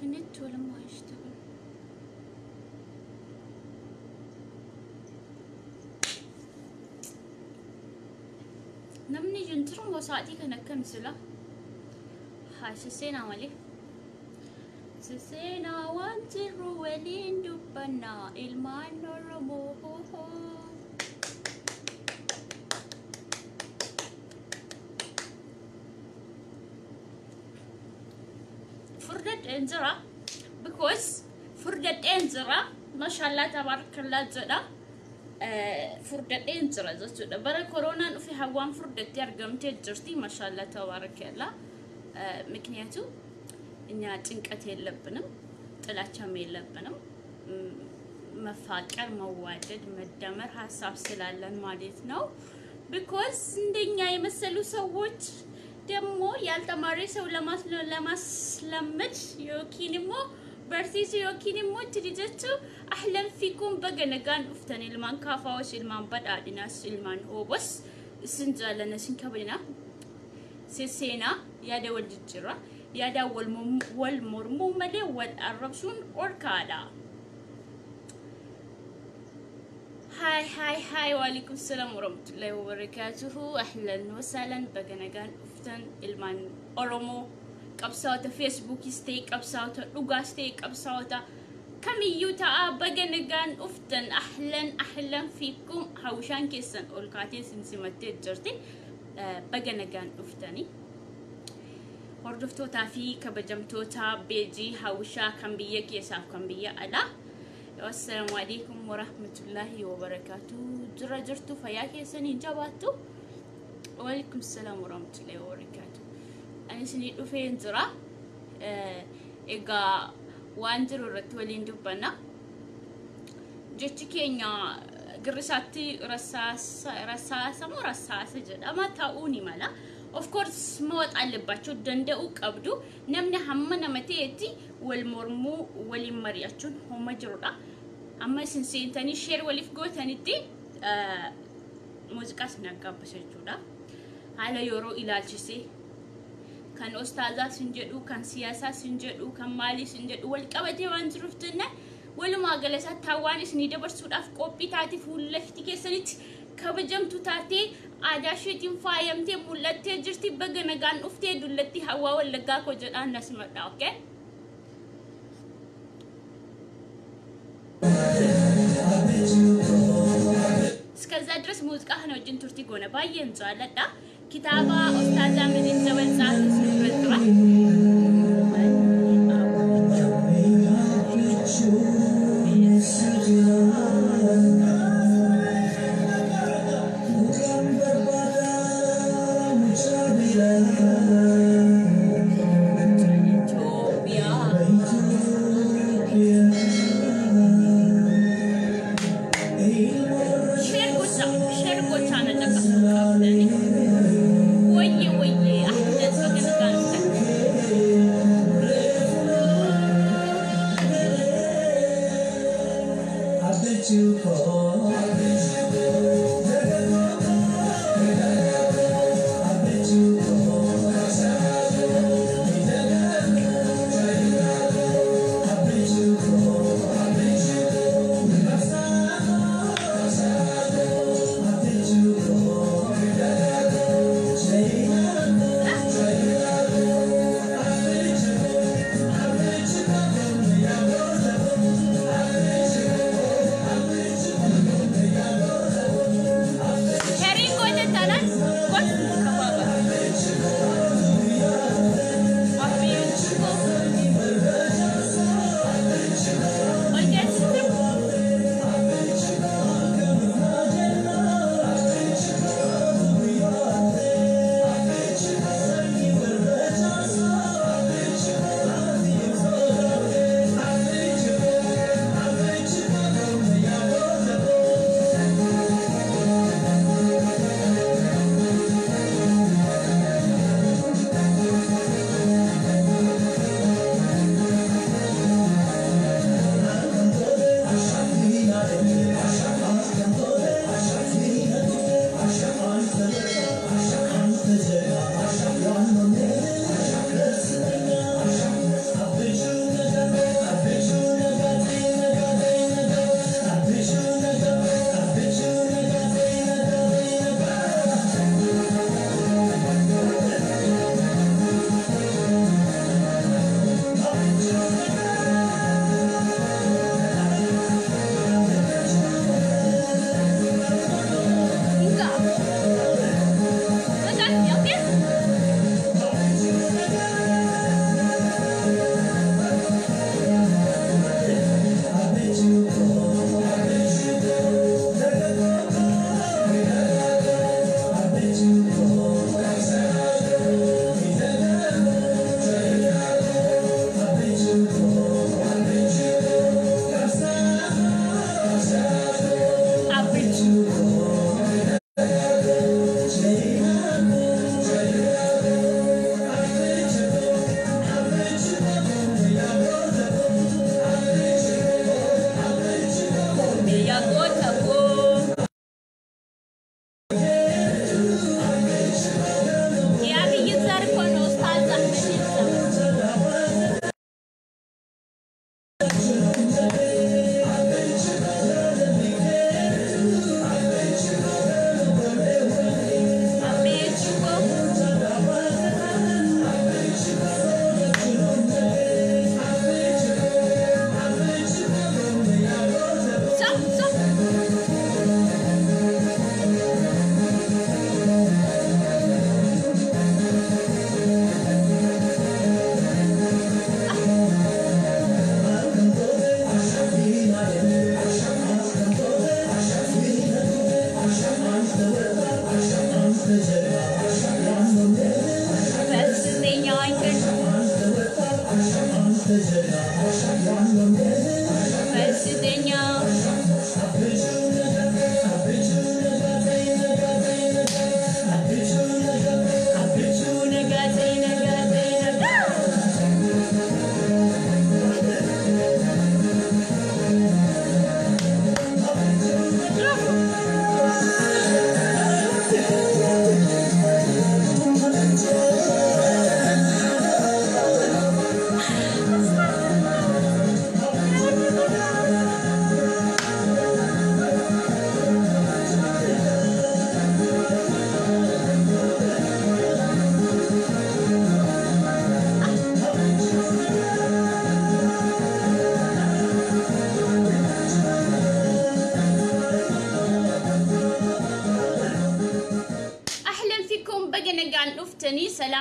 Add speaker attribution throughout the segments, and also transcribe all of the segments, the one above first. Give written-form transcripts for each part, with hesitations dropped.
Speaker 1: في النت ولا ما يشتغل؟ Namni jiru moo sa'aatii kana akkam sila? Haa sisseenaa malee. Sisseenaa waan jirru waliin dubbannaa ilmaan Oromoo hoo. Furdadheen jira. Because furdadheen jira. Mashallah tabarakallah jedha. Furdadheen jira jechuudha. Bara koronaan dhufe hawaan furdattee argamtee jirti. Mashallah tabarakallah. ምክንያቱም እኛ ጭንቀት የለብንም፣ ጥላቻም የለብንም። መፋቀር፣ መዋደድ፣ መደመር ሀሳብ ስላለን ማለት ነው። Because እንደኛ የመሰሉ ሰዎች ደግሞ ያልተማረ ሰው ለማስለመድ yookiin immoo barsiisuu yookiin immoo itti jechuu. Ahlan fikum, baga nagaan dhuftan ilmaan kaafaawos, ilmaan badhaadhinaas, ilmaan hoobos. Isin jaallanna, isin kabajna. Sesseenaa yaada wal jijjiirra, yaada wal mormuu malee wal arrabsuun dhorkaadha. Hi hi hi, waalaikum salam warahmatullahi wabarakatuhu. Ahlan wasahlan, baga nagaan dhuftan ilmaan Oromoo, qabsaa'ota Feesbuukis ta'e, qabsaa'ota dhugaas ta'e, qabsaa'ota kamiyyuu ta'a, baga nagaan dhuftan. Ahlan ahlan fiikum. Hawwishaan keessan ol kaatee isin simattee jirti. Baga nagaan dhuftani. Hordoftootaa fi kabajamtoota beejii hawwishaa kan biyya keessaaf kan biyya alaa. Assalaamu alaikum warahmatullahi wabarakaatu. Jira jirtu, fayyaa keessanii jabaattu. Waalaikum salaam warahmatullahi wabarakaatu. Ani isinii dhufeen jira. Egaa waan jiru irratti waliin dubbanna. Jechi keenya girrisaatti rasaasa moo rasaasa jedhama ta'uu ni mala. Of course መወጥ አለባቸው danda'uu qabdu. Namni hamma nama ta'etti wal mormuu, waliin mari'achuun homa jirudha. Amma isin seentanii share waliif gootanitti muuziqaa isin aggaabbisa jechuudha. Haala yeroo ilaalchisee kan ostaazaas hin jedhu, kan siyaasaas hin jedhu, kan maaliis hin jedhu, wal qabatee waan jiruuf jennaan walumaa gala isaatti hawaan isinii dabarsuudhaaf qophii taate fuullafti keessanitti kabajamtu taatee aadaa isheetiin faayamtee mul'attee jirti. Baga nagaan dhuftee dullatti hawaa wallaggaa koo jedhaan nasimadha. Okay? እስከዛ ድረስ muuziqaa kana wajjin turtii goona. Baay'een jaalladha. Kitaaba Ustaaz Ahmediin Jabal Tsaafis nu bira jira. Itoophiyaa. Share gochaa, share gochaa na caqasuu qabdani. Wayye wayye, ahlan, baga nagaan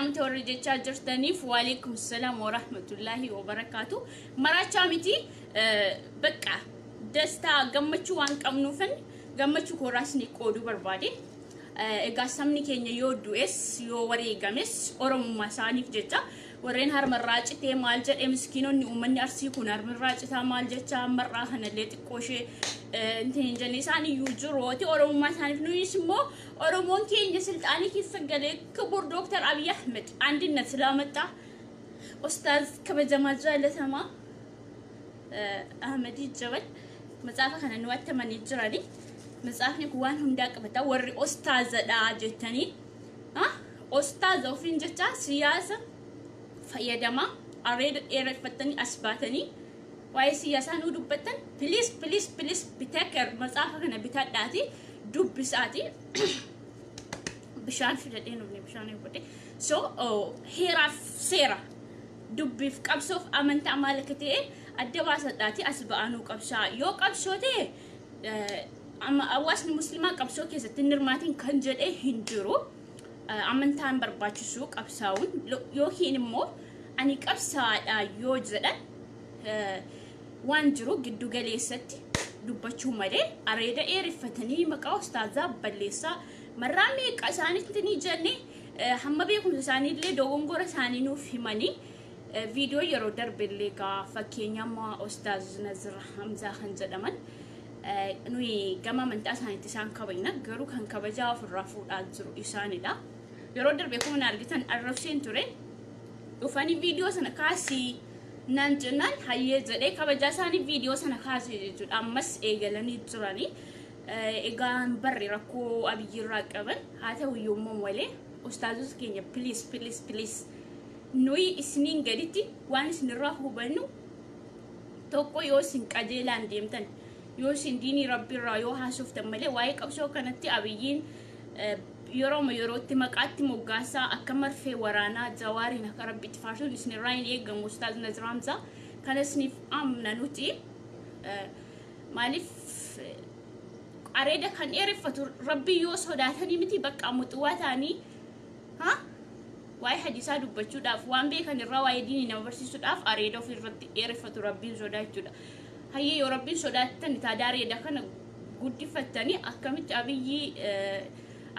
Speaker 1: Maraataadhaa miti warri jechaa jirtaniif, waalaikum salaam warahmatullaahi wabarakaatu. Maraachaa miti, bakka dastaa gammachuu waan qabnuufin gammachuu kooraas ni qooduu barbaade. Egaa sabni keenya yoo du'es yoo wareegames Oromummaa isaaniif jecha, warreen harmarraa citee maal jedhee, miskiinonni uummanni Arsii kun harmarraa citaa maal jecha marraa kanallee xiqqoo ishee hin jenne, isaan iyyuu jirooti Oromummaa isaaniif. Nuyis immoo Oromoon keenya silxaanii keessa galee ክቡር ዶክተር አብይ አህመድ አንድነት ስላመጣ ኡስታዝ kabajamaa jaalatamaa Ahmedii Jabal matsaafa kana nu attamanii jirani. Matsaafni kun waan hundaa qabata. Warri ustaazadha jettanii ustaaza ofiin jecha siyaasa fayyadamaa areeda dheereffattanii as baatanii waa'ee siyaasaa nuu dubbattan, please, please, please, bitakar matsaafa kana bitadhaati dubbisaati. Bishaan fidadhee nufne, bishaan godhe. So heeraaf seera dubbiif qabsoof amantaa maal akka ta'e adda baasadhaati as ba'anuu qabsaa. Yoo qabsoo ta'e hawaasni musliimaa qabsoo keessatti hin hirmaatiin kan jedhee hin jiru. Amantaan barbaachisu qabsaa'uun yookiin immoo ani qabsaadha yoo jedhan waan jiru giddu galeessatti dubbachuu malee areeda dheereffatanii maqaa ustaazaa balleessaa marraa meeqa isaanitti ni jenne. Hamma beekumsa isaaniillee dogongora isaanii nuuf himanii viidiyoo yeroo darbellee gaa fakkeenya amma Ustaaz Nazir Hamzaa kan jedhaman, nuyi gama amantaa isaaniitti isaan kabajna, garuu kan kabajaa ofirraa fuudhaa jiru isaanidha. Yeroo darbe kuma argitan arrabseen ture. Dhufanii viidiyoo sana kaasii naan jennaan hayyee jedhee kabajaa isaanii viidiyoo sana kaasee jechuudha. Ammas eegalanii jiranii. Egaa barri rakkoo Abiyyirraa qaban haa ta'u iyyuu malee, ustaazota keenya, please, please, please, nuyi isiniin gaditti waan isinirraa hubannu tokko, yoo isin qajeelaan deemtan, yoo isin diinii rabbiirraa yoo haasoftan malee, waa'ee qabsoo kanatti Abiyyiin yeroo yerootti maqaatti moggaasaa akka marfee waraanaa Jawaariin akka rabbitti faarsuun isinirraa hin eegamu. Ustaaz Nazir Hamzaa, kana isiniif amna nuti. Maaliif areeda kan dheereffatu rabbii yoo sodaatanii miti, bakka muxuwaa ta'anii ha waa'ee hadisaa dubbachuudhaaf, waan beekan irraa waa'ee diinii nama barsiisuudhaaf areeda ofirratti dheereffatu rabbiin sodaachuudha. Hayyee, yoo rabbiin sodaattan taadaa areeda kana guddifattanii akkamitti Abiyyii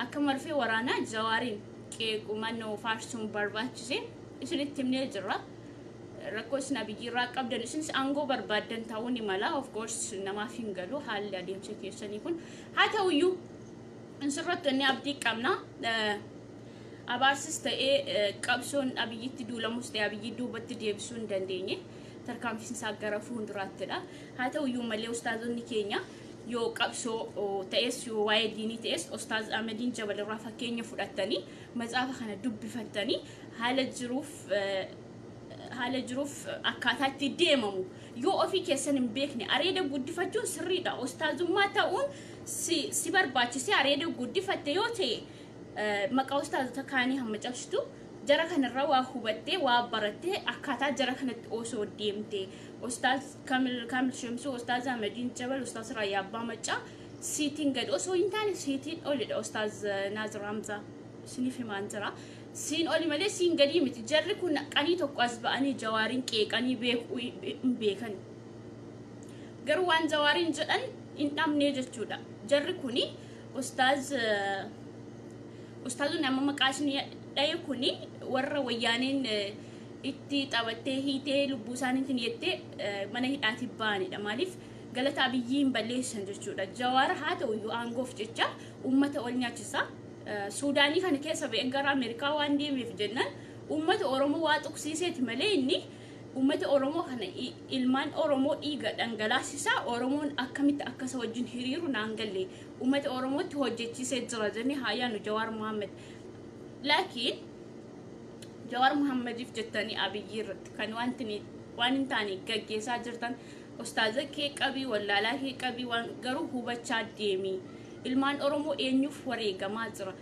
Speaker 1: akka marfee waraanaa Jawaariin qeequ mannoo faarsuun barbaachise? Isinitti himnee jirra. Rakkoo isin Abiyyiirraa qabdan, isinis aangoo barbaaddan ta'uu ni mala. Of course, namaaf hin galu haalli adeemsa keessanii kun. Haa ta'uyyuu insirratti inni abdii qabna. Abaarsis ta'ee qabsoon Abiyyitti duulamus ta'e Abiyyi duubatti deebisuu hin dandeenye. Tarkaanfiin isaa gara fuulduraattidha. Haa ta'uyyuu malee, ustaazonni keenya yoo qabsoo ta'es yoo waa'ee diinii ta'es Ustaaz Ahmediin Jabalirraa fakkeenya fudhattanii matsaafa kana dubbifattanii haala jiruuf akkaataa itti deemamu yoo ofii keessan hin beekne areeda guddifachuun sirriidha. Ustaazummaa ta'uun si barbaachisee areeda guddifatte yoo ta'e, maqaa ustaazota kaanii hamma cabsitu jara kanarraa waa hubattee waa barattee akkaataa jara kanatti osoo deemte, Ustaaz Kamil Shamsuu, Ustaaz Ahmediin Jabal, Ustaaz Raayyaa Abbaa Maccaa siitiin gadi osoo hin taane siitiin olidha. Ustaaz Naazir Hamzaa, isiniif himaan jira. Siin oli malee siin gadii miti. Jarri kun qanii tokko as ba'anii Jawaariin qeeqanii beekuu hin beekan. Garuu waan Jawaariin jedhan hin dhabnee jechuudha. Jarri kuni ustaazonni amma maqaa isin dhaye kuni warra wayyaaneen itti taphattee hiitee lubbuu isaaniitiin jettee mana hidhaatii ba'anidha. Maaliif galata Abiyyii hin balleessan jechuudha. Jawaar haa ta'u iyyuu aangoof jecha uummata ol nyaachisa. Suudaanii kana keessa ba'ee gara Ameerikaa waan deemeef jennaan uummata Oromoo waa tuqsiiseeti malee, inni uummata Oromoo kana, ilmaan Oromoo dhiiga dhangalaasisaa, Oromoon akkamitti akkasa wajjin hiriiru naan galle. Uummata Oromootti hojjechiisee jira jennee haa yaanu Jawaar Muhammad. Laakiin Jawaar Muhammadiif jettanii Abiyyi irratti kan wanti waan hin taane gaggeessaa jirtan, ustaaza kee qabii, wallaalaa kee qabii, waan garuu hubachaa deemi. Ilmaan Oromoo eenyuuf wareegamaa jira?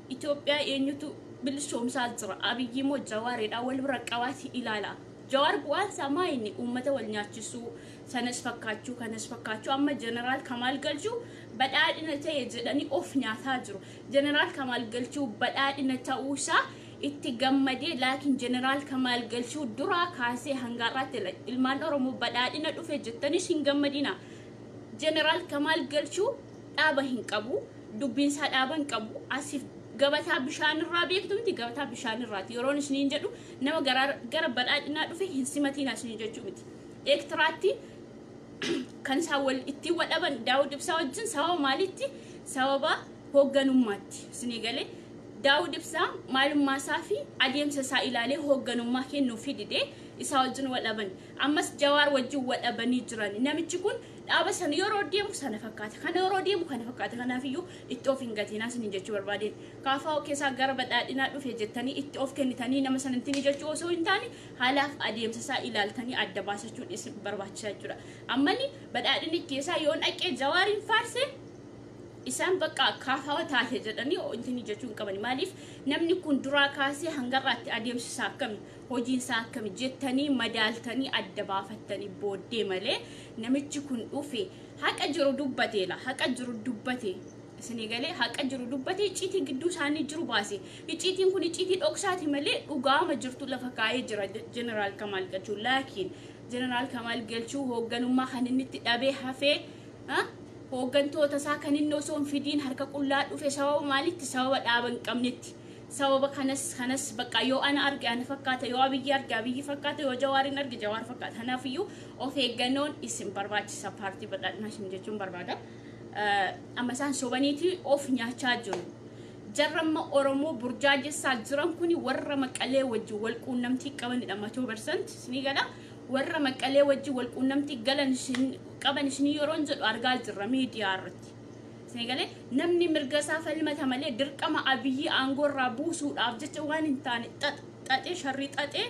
Speaker 1: Itoophiyaa eenyutu bilisoomsaa jira? Abiyyi moo Jawaaridha? Wal bira qabaati ilaala. Jawaar bu'aan isaa maa inni uummata wal nyaachisuu, sanas fakkaachuu, kanas fakkaachuu, amma Jeneraal Kamaal Galchuu badhaadhina ta'e jedhanii of nyaataa jiru. Jeneraal Kamaal Galchuu badhaadhina ta'uusaa Itti gammadee, laakiin Jeneraal Kamaal Galchuu duraa kaasee hanga har'aatti ilmaan Oromoo badhaadhina dhufe jettanis hin gammadina. Jeneraal Kamaal Galchuu dhaaba hin qabu, dubbiinsaa dhaaba hin qabu. Asiif gabataa bishaanirraa beektu miti, gabataa bishaanirraati. Yeroon isiniin jedhu nama gara badhaadhinaa dhufe hin simatiin isiniin jechuu miti. Eertiraatti kan isaan wal ittiin wadhaban Daawud Ibsaa wajjin sababa maalitti? Sababa hoogganummaatti. Isinii galee, Daawud Ibsaa maalummaa isaa fi adeemsa isaa ilaalee hoogganummaa kennuuf didee isaa wajjin wadhaban. Ammas Jawaar wajjin wadhabanii jiran. Namichi kun dhaaba sana yeroo deemu sana fakkaata. Kana yeroo deemu kana fakkaata. Kanaafiyyuu itti of hin gatinaa isiniin jechuu barbaadeen. Kaafaa keessaa gara badhaadhinaa dhufe jettanii itti of kennitanii nama sanatti jechuu osoo hin taane, haalaaf adeemsa isaa ilaaltanii adda baasachuun isin barbaachisaa jechuudha. Ammani badhaadhinni keessaa yoo dhaqee Jawaariin faarse, isaan bakka kaafaa taate jedhanii intini jechuu hin qaban. Maaliif? Namni kun duraa kaasee hangarraatti adeemsi isaa akkami, hojiin isaa akkami jettanii madaaltanii adda baafattanii booddee malee, namichi kun dhufe haqa jiru dubbateela, haqa jiru dubbate. Isinii galee, haqa jiru dubbate, icciitii gidduu isaanii jiru baase. Icciitiin kun icciitii dhoksaati malee dhugaama jirtu lafa kaa'ee jira Jeneraal Kamaal Galchuu. Laakiin Jeneraal Kamaal Galchuu hoogganummaa kan inni itti dhabee hafee, hooggantoota isaa kan inni osoo hin fidiin harka qullaa dhufe sababa maalitti? Sababa dhaaba hin qabnetti. Sababa kanas bakka yoo ana arge ana fakkaata, yoo Abiyyi arge Abiyyi fakkaata, yoo Jawaariin arge Jawaar fakkaata. Kanaafiyyuu of eeggannoon isin barbaachisa paartii badhaadhinaa isin jechuun barbaada. Amma isaan sobaniiti of nyaachaa jiru. Jarramma Oromoo burjaajessaa jiran kuni warra Maqalee wajjin wal quunnamtii qabanidha 100%. Isinii gala, warra Maqalee wajjin wal quunnamtii galan qaban isinii yeroon jedhu argaa jirra miidiyaa irratti. Isinii galee, namni mirga isaa falmata malee dirqama Abiyyi aangoo irraa buusuudhaaf jecha waan hin taane xaxee, sharrii xaxee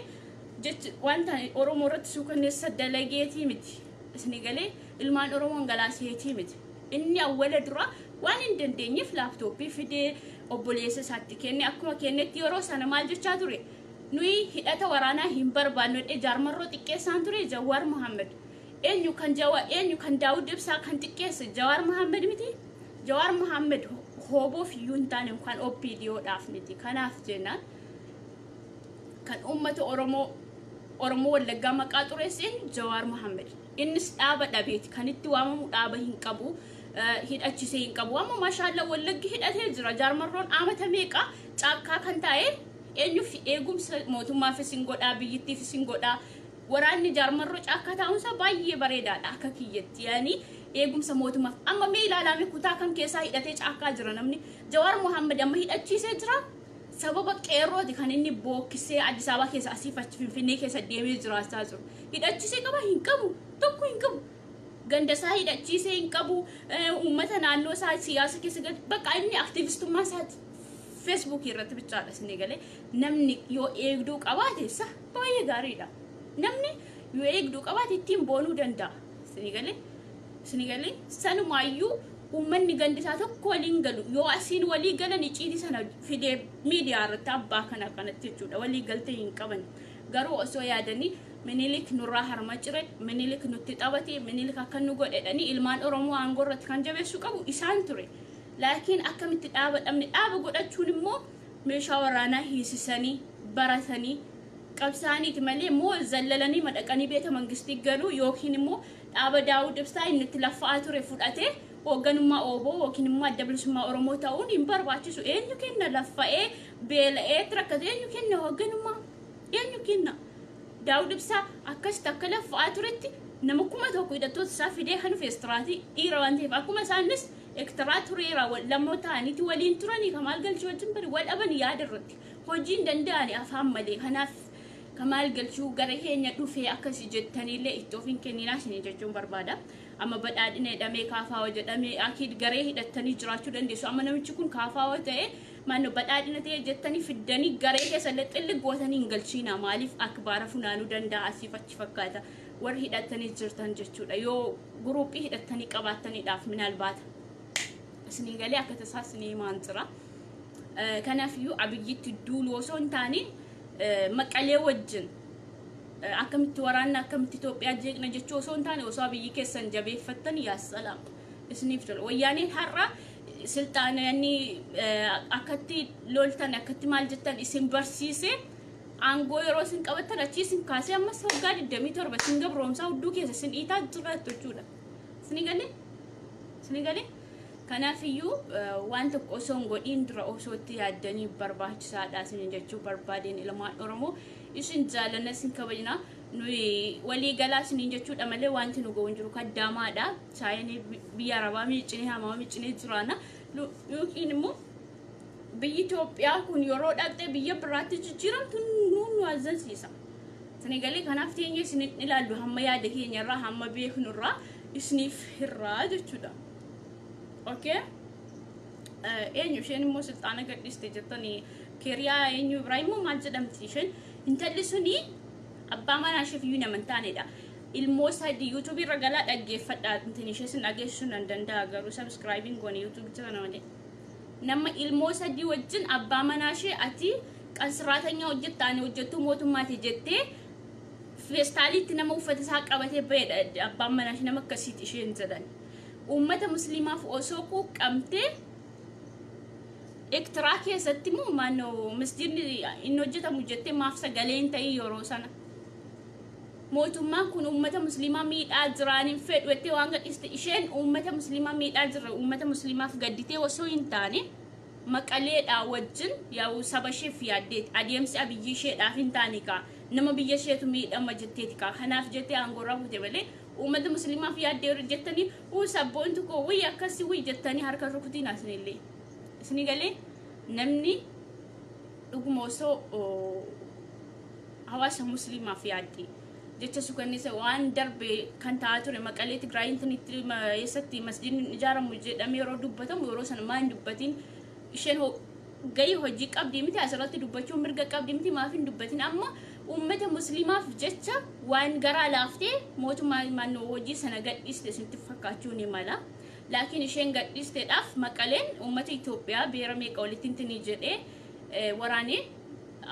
Speaker 1: jecha waan taane Oromoo irratti suukanneessa dalageetii miti. Isinii galee, ilmaan Oromoo hangalaaseetii miti. Inni awwala dura waan hin dandeenyeef laaptooppii fidee obboleessa isaatti kenne. Akkuma kennetti yeroo sana maal jechaa ture? Nuyi hidhata waraanaa hin barbaannu jedhee Jaarmarroo xiqqeessaan ture Jawaar Muhammad. Eenyu kan Jawa, eenyu kan Daawud Ibsaa kan xiqqeesse? Jawaar Muhammad miti. Jawaar Muhammad hooboof iyyuu hin taane kan OPDOdhaaf miti. Kanaaf jennaan kan uummata Oromoo, Oromoo Wallaggaa maqaa xureesse eenyu? Jawaar Muhammad. Innis dhaaba dhabeeti kan itti waamamu, dhaaba hin qabu, hidhachisee hin qabu. Amma maashaallaa Wallaggi hidhatee jira. Jaarmarroon amata meeqa caakkaa kan taa'e eenyuuf? Eegumsa mootummaafis hin godhaa, biyyittiifis hin godhaa. Waraanni Jaarmarroo caakkaa taa'umsa baay'ee bareedaadha akka kiyyatti, yaani eegumsa mootummaaf. Amma mee ilaalame, kutaa kam keessaa hidhatee caakkaa jira namni? Jawaar Muhammad amma hidhachiisee jira. Sababa qeerrooti kan inni bookkisee Addis Ababaa keessa asiif achi Finfinnee keessa deemee jiraachaa jiru. Hidhachiisee qaba? Hin qabu, tokko hin qabu. Ganda isaa hidhachiisee hin qabu. Uummata naannoo isaa siyaasa keessa gadi bakka inni aktiivistummaa isaati Feesbuukii irratti bichaadha. Isinii galee, namni yoo eegduu qabaate isa baay'ee gaariidha. Namni yoo eegduu qabaate ittiin boonuu danda'a. Isinii galee, sanumaayyuu uummanni gandi isaa tokko waliin galu. Yoo asiin walii galan icciitii sana fidee miidiyaa irratti abbaa kana kanatti jechuudha. Walii galtee hin qaban. Garuu osoo yaadanii Minilik nurraa harma cire, Minilik nutti taphate, Minilik akka nu godhedhanii ilmaan Oromoo aangoo irratti kan jabeessuu qabu isaan ture. Laakiin akkamitti dhaaba dhabne? Dhaaba godhachuun immoo meeshaa waraanaa hiisisanii baratanii qabsaaniiti malee immoo zallalanii madaqanii beeta mangistii galuu yookiin immoo dhaaba Daawud Ibsaa inni itti laffa'aa ture fudhatee hoogganummaa Ooboo yookiin immoo Adda Bilisummaa Oromoo ta'uun hin barbaachisu. Eenyu kenna? Laffa'ee beela'ee rakkate, eenyu kenna hoogganummaa? Eenyu kenna? Daawud Ibsaa akkasitti akka laffa'aa turetti nama 1000 hidhattoota isaa fidee kan dhufe istiraatii dhiira waan ta'eef, akkuma isaanis ektiraa tureera lamoo ta'aniiti waliin turanii Kamaal Galchuu wajjin bari wal dhaban yaada irratti, hojii hin danda'ani afaan malee. Kanaaf Kamaal Galchuu gara keenya dhufee akkasii jettaniillee itti of hin kenninaa isinii jechuun barbaada. Amma badhaadhina jedhamee, kaafaawa jedhamee, akiid garee hidhattanii jiraachuu dandeessu. Amma namichi kun kaafaawa ta'ee maannoo badhaadhina ta'e jettanii fiddanii garee keessa illee xilli gootanii hin galchiina. Maaliif? Akbaara funaanuu danda'a, asiif achi fakkaata. Warri hidhattanii jirtan jechuudha. Yoo guruuphii hidhattanii qabaattaniidhaaf minaal baata. Isinii galee, akka tasaa isinii himaan jira. Kanaafiyyuu Abiyyitti duulu osoo hin taane, Maqalee wajjin akkamitti waraanna, akkamitti Itoophiyaa jeeqna jechuu osoo hin taane, osoo Abiyyi keessan jabeeffattan yaa salaam isiniif tola. Wayyaaneen har'a Silxaana yanni akkatti loltan, akkatti maal jettan isin barsiise. Aangoo yeroo isin qabattan achii isin kaasee ammas waggaa 27 isin gabroomsaa, hudduu keessa isin dhiitaa jiraattu jechuudha. Isin galee? Isin galee? Kanaafiyyuu waan tokko osoo hin godhiin dura osoo itti yaaddanii barbaachisaadha isin jechuu barbaadeen. Ilmaan Oromoo, isin jaalanna, isin kabajna. Nuyi walii galaa isiniin jechuudha malee wanti nu ga'u hin jiru. Kaddaamaadha. Saayinii biyya Arabaa miicinee, hamaa miicinee jiraana. Yookiin immoo biyyi Itoophiyaa kun yeroo dhaqxee biyya biraatti jijjiiramtu nu azzansiisa. Sinigalee kanaaf teenya isin ilaallu hamma yaada keenyarraa, hamma beeknurraa isiniif hirraa jechuudha. Okay? Eenyu isheen immoo silxaana gadhiiste jettanii, Keeriyaa eenyu Ibraahim maal jedhamti isheen? Intalli suni abbaa manaa isheef iyyuu nama hin taanedha. Ilmoo sadii YouTubeii irra galaa dhaggeeffadha. Intin ishee sin dhageessisuu nan danda'a, garuu subscribeiin goone YouTubeii sana malee. Nama ilmoo sadii wajjin abbaa manaa ishee ati qansiraatanyaa hojjettaa, ani hojjettuu mootummaati jettee feestaaliitti nama uffata isaa qabatee bahedha abbaan manaa ishee. Nama akkasiiti isheen jedhan. Uummata musliimaaf osoo quuqqamtee Ektiraa keessatti immoo maannoo masjidni inni hojjetamu jettee maaf sagalee hin ta'in yeroo sana? Mootummaan kun uummata musliimaa miidhaa jiraan hin fedhu jettee waan gadhiiste, isheen uummata musliimaa miidhaa jira, uummata musliimaaf gadditee osoo hin taane Maqaleedhaa wajjin yaa'u saba isheef yaaddeeti. Adeemsi Abiyyi isheedhaaf hin taane kaa, nama biyya isheetu miidhama jetteeti kaa. Kanaaf jettee aangoorraa fute malee uummata musliimaaf yaaddee yeroo jettanii uu sabboontu koo wuyyi akkasii wuyyi jettanii harka rukutiin asinillee. Isinii galee? Namni dhuguma osoo hawaasa musliimaaf yaadde jecha sukannisa waan darbe kan ta'aa ture Maqalee, Tigraayin tinitti eessatti masjidni ijaaramu jedhamee yeroo dubbatamu, yeroo sana maa hin dubbatin isheen? Gahii hojii qabdi miti? Asirratti dubbachuu mirga qabdi miti? Maaf hin dubbatin? Amma uummata musliimaaf jecha waan garaa laaftee mootummaa mannoo hojii sana gadhiiste isinitti fakkaachuu ni mala. Laakiin isheen gadhiisteedhaaf Maqaleen uummata Itoophiyaa beera meeqa walitti hintinii jedhee waraanee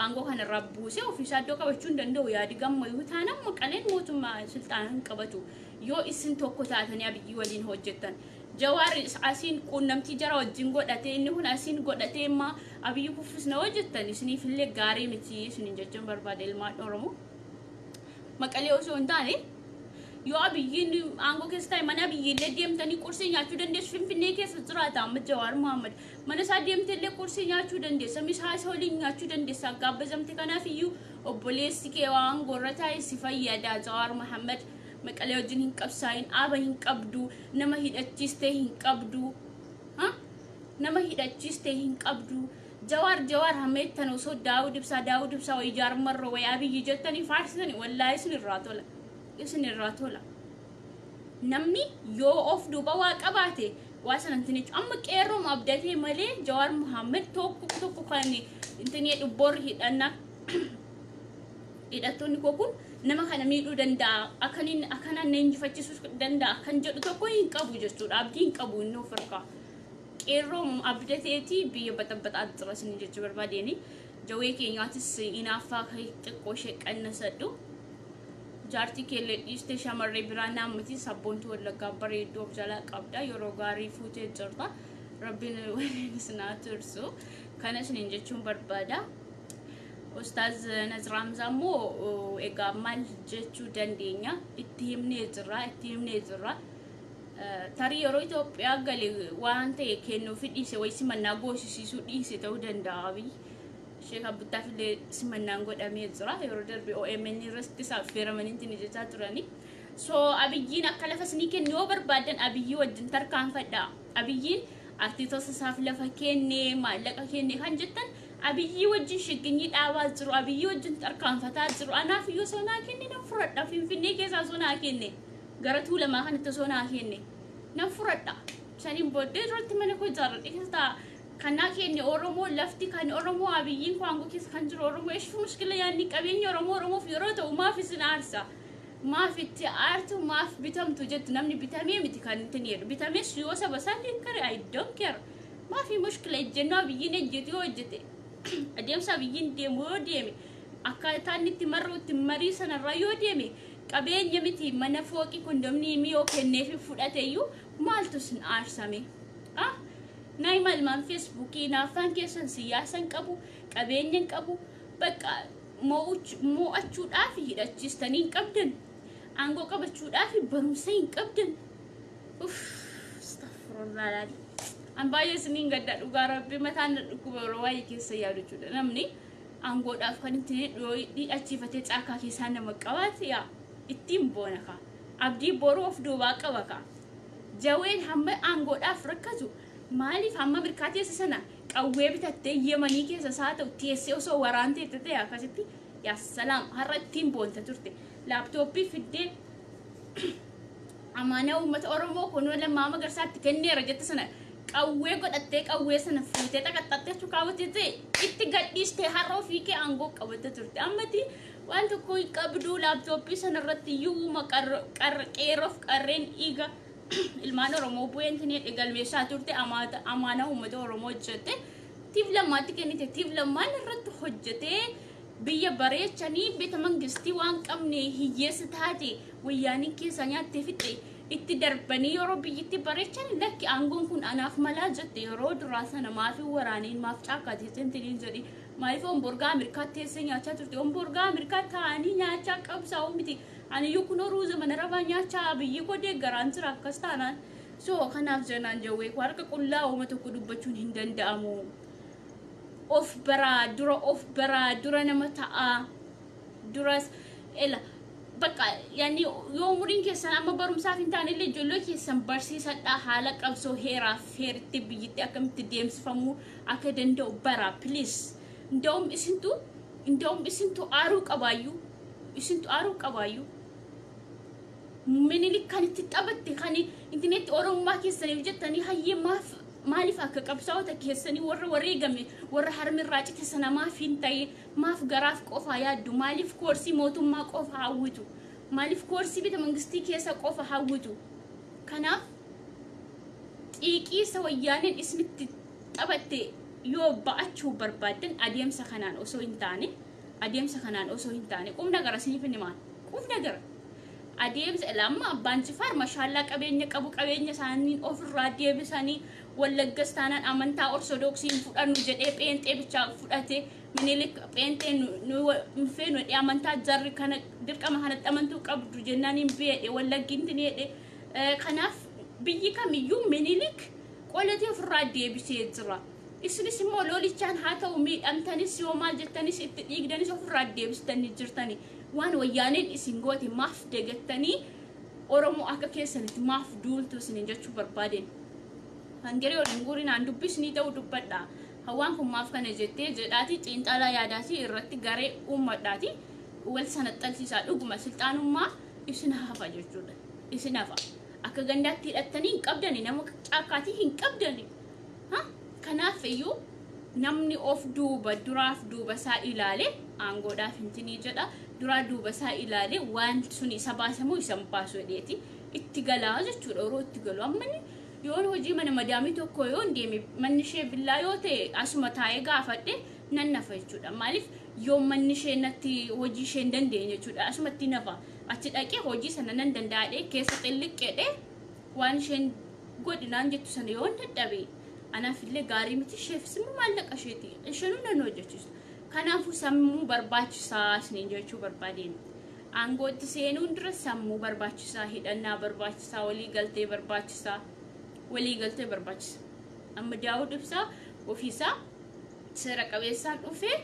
Speaker 1: aangoo kanarraa buusee ofiisaa iddoo qabachuu hin danda'u. Yaadi gammayyuu taanaan Maqaleen mootummaa sulxaana hin qabatu yoo isin tokko taatanii Abiyyi waliin hojjettan. Jawaar asiin quunnamtii jara wajjin godhatee, inni kun asiin godhatee imma Abiyyi kuffisna hojjettan isiniif illee gaarii miti isiniin jechuun barbaada, ilmaan Oromoo. Maqalee osoo hin taane, yoo Abiyyiin aangoo keessa taa'e mana Abiyyiillee deemtanii qursii nyaachuu dandeessu. Finfinnee keessa jiraata amma Jawaar Muhammad. Mana isaa deemteellee qursii nyaachuu dandeessa, misaa isa waliin nyaachuu dandeessa gaabbazamte. Kanaaf iyyuu obboleessi kee waan aangoo taa'e si fayyada. Jawaar Muhammad Maqalee wajjin hin qabsaa'in. Dhaaba hin qabdu, nama hidhachiistee hin qabdu, nama hidhachiistee hin qabdu. Jawaar Jawaar hameettan osoo Daawud Ibsaa, Daawud Ibsaa wayi Jaarmarroo wayi Abiyyi jettanii faarsitanii, wallaahi isin irraa tola, isin irraa tola. Namni yoo of duuba waa qabaate waa sana hin amma qeerrooma abdatee malee Jawaar Muhammad tokko tokko kan intinii dhubboorri hidhannaa hidhattoonni koo kun nama kana miidhuu danda'a, akkaniin akkanaan na injifachiisuu danda'a kan jedhu tokko hin qabu jechuudha. Abdii hin qabu inni of harkaa. Qeerroo abdateeti biyya baxabaxaa jira isin jechuu barbaadeen. Jawee keenyaatis inaaffaa xiqqoo ishee qannasadhu. Jaartii keellee dhiistee shamarree biraa naammati. Sabboontuu Wallaggaa bareedduu of jalaa qabda. Yeroo gaarii fuutee jirta. Rabbiin waliin isin haa tursu. Kana isiniin jechuun barbaada. Ustaaz Nazir Hamzaa immoo egaa maal jechuu dandeenya? Itti himnee jirra, itti himnee jirra. Tarii yeroo Itoophiyaa gale waan ta'e kennuufi dhiise wayi, simannaa goosisiisuu dhiise ta'uu danda'a Abiyyi. Sheek Abbuttaaf illee simannaan godhamee jira. Yeroo darbe OMN irratti affeeramanii ittiin jechaa turani. So Abiyyiin akka lafa isinii kennu yoo barbaadan Abiyyii wajjin tarkaanfadha. Abiyyiin artistoota isaaf lafa kenne, maallaqa kenne kan jettan, Abiyyii wajjin shigginyii dhaabaa jiru, Abiyyii wajjin tarkaanfataa jiru. Anaaf iyyuu osoo naa kenne nan fudhadha. Finfinnee keessaa osoo naa kenne, gara Tuulamaa kanatti osoo naa kenne nan fudhadha. Saniin booddee duratti mana koo ijaarradhe keessa taa'a. Kan naa kenne Oromoo, lafti kan Oromoo, Abiyyiin koo aangoo keessa kan jiru Oromoo. Eeshifu mushkila yaadni qabeenya Oromoo Oromoof yeroo ta'u maaf isin aarsa? Maaf itti aartu? Maaf bitamtu jettu? Namni bitamee miti kan ittiin jedhu. Bitamees yoo saba isaan deeggare, I don't care. Maafi mushkila? Ejjennoo Abiyyiin ejjetu yoo ejjete, adeemsa Abiyyiin deemu yoo deeme, akkaataa inni itti marru itti marii sanarraa yoo deeme, qabeenya miti mana fooqii kondominiyeemii yoo kenneefi fudhate iyyuu maaltu isin aarsame? Ah, Naa hima ilmaan Feesbuukii, naaffaan keessan siyaasa hin qabu, qabeenya hin qabu, bakka mo'achuudhaaf hidhachiistanii hin qabdan, aangoo qabachuudhaaf barumsa hin qabdan. Uff, astaghfirullah. An baay'ee isiniin gadda, dhugaa Rabbi, mataan na dhukkuba yeroo waa'ee keessa yaadu jechuudha. Namni aangoodhaaf kan ittiin hidhachiifatee caakaa keessaa nama qabaate, yaa ittiin boona kaa. Abdii boruu of duubaa qaba kaa. Jaween hamma aangoodhaaf rakkatu maaliif hamma mirkaa teesse sana qawwee bitattee Yemanii keessa isaa ta'u teessee osoo waraantee ta'e akkasitti, yaa salaam, har'a ittiin boonta turte. Laaptooppii fiddee amaanaa uummata Oromoo kunoo Lammaa Magarsaatti kenneera jette sana qawwee godhattee, qawwee sana fuutee xaqaxxattee kaawwattee ta'e itti gadhiistee har'a ofii kee aangoo qabatte turte. Ammati waan tokko hin qabdu. Laaptooppii sana irratti iyyuu qeerroof qarreen dhiiga ilmaan Oromoo bu'een galmeessaa turte, amaanaa uummata Oromoo hojjette tiif Lammaatti kennite. Tiif Lammaan irratti hojjetee biyya bareechanii beeta mangistii waan qabne hiyyeessa taate wayyaaniin keessa nyaattee fixe itti darbanii yeroo biyyatti bareechan, lakki, aangoon kun anaaf malaa jette. Yeroo duraa sana maafi waraaniin maaf caakkaate sentiniin jedhi? Maaliif omborgaa Ameerikaa teessee nyaachaa turte? Omborgaa Ameerikaa taa'anii nyaachaa qabsaa'uu miti. Aniyyuu kunoo ruuza mana rabaa nyaachaa biyyi koo deeggaraan jira akkas taanaan. So kanaaf jennaan, jawwee koo, harka qullaa uuma tokko dubbachuun hin danda'amu. Of baraa dura, of baraa dura, nama ta'aa duras ela bakka yaani yoo umuriin keessan amma barumsaaf hin taane illee ijoollee keessan barsiisadhaa, haala qabsoo heeraaf heeritti biyyatti akkamitti deemsifamuu akka danda'u baraa, please. Inda'um isintu aaruu qabaayyuu, isintu aaruu qabaayyuu. Minilik kan itti taphatte, kan intineetti Oromummaa keessaniif jettanii hayyee maaf, maaliif akka qabsaa'ota keessanii warra wareegame, warra harmirraa cite sana maaf hin ta'e? Maaf garaaf qofa yaaddu? Maaliif koorsii mootummaa qofa hawwitu? Maaliif koorsii bita mangistii keessa qofa hawwitu? Kanaaf xiiqiisa wayyaaneen isinitti taphatte yoo ba'achuu barbaaddan, adeemsa kanaan osoo hin taane, adeemsa kanaan osoo hin taane, qubna gara isiniif hin himaan, qubna gara adeemsa lamma. Abbaan Jifaar mashaallaa qabeenya qabu, qabeenya isaanii ofirraa deebisanii. Wallaggas taanaan amantaa Ortodoksii hin fudhannu jedhee pheenxee bichaa fudhate. Minilik pheenxee nu hin feenu jedhee, amantaa jarri kana dirqama kanatti amantuu qabdu jennaan hin beedhe Wallagginti ni jedhe. Kanaaf biyyi kamiyyuu Minilik qolatee ofirraa deebisee jira. Isinis immoo lolichaan haa ta'u miidhamtanis, yoo maal jettanis, itti dhiigdanis ofirraa deebistanii jirtani. Waan wayyaaneen isin goote maaf dagattanii Oromoo akka keessanitti maaf duultu isiniin jechuu barbaadeen. Hangaree waliin guurinaan dubbisni ta'uu dubbadha. Hawaan kun maaf kana jettee jedhaati xiinxalaa yaadaatii irratti garee uummadhaati wal sanaxxalsiisaa. Dhuguma silxaanummaa isin hafa jechuudha. Isin hafa. Akka gandaatti hidhattanii hin qabdani, nama caakkaatii hin qabdani. Kanaaf iyyuu namni of duuba duraaf duuba isaa ilaale aangoodhaaf hintinii jedha, duraa duuba isaa ilaale waan sun isa baasamoo isa hin baasu jedheeti itti galaa jechuudha. Yeroo itti galu ammani yoon hojii mana madaamii tokko yoo hin deeme, manni ishee billaa yoo ta'e, asuma taa'ee gaafadhe nan nafa jechuudha. Maaliif yoo manni ishee natti hojii ishee hin dandeenye jechuudha, asumatti nafa. Achi dhaqee hojii sana nan danda'adhe keessa xilliqqeedhe waan isheen godhi naan jettu sana yoo dadhabe anaaf illee gaarii miti, isheefis immoo maallaqa isheeti isheenuu nan hojjechiisu. Kanaafuu sammuu barbaachisaa isiniin jechuu barbaadeen. Aangootti seenuun dura sammuu barbaachisaa, hidhannaa barbaachisaa, waliigaltee barbaachisaa, waliigaltee barbaachisa. Amma Daawud Ibsaa ofiisaa seera qabeessaan dhufee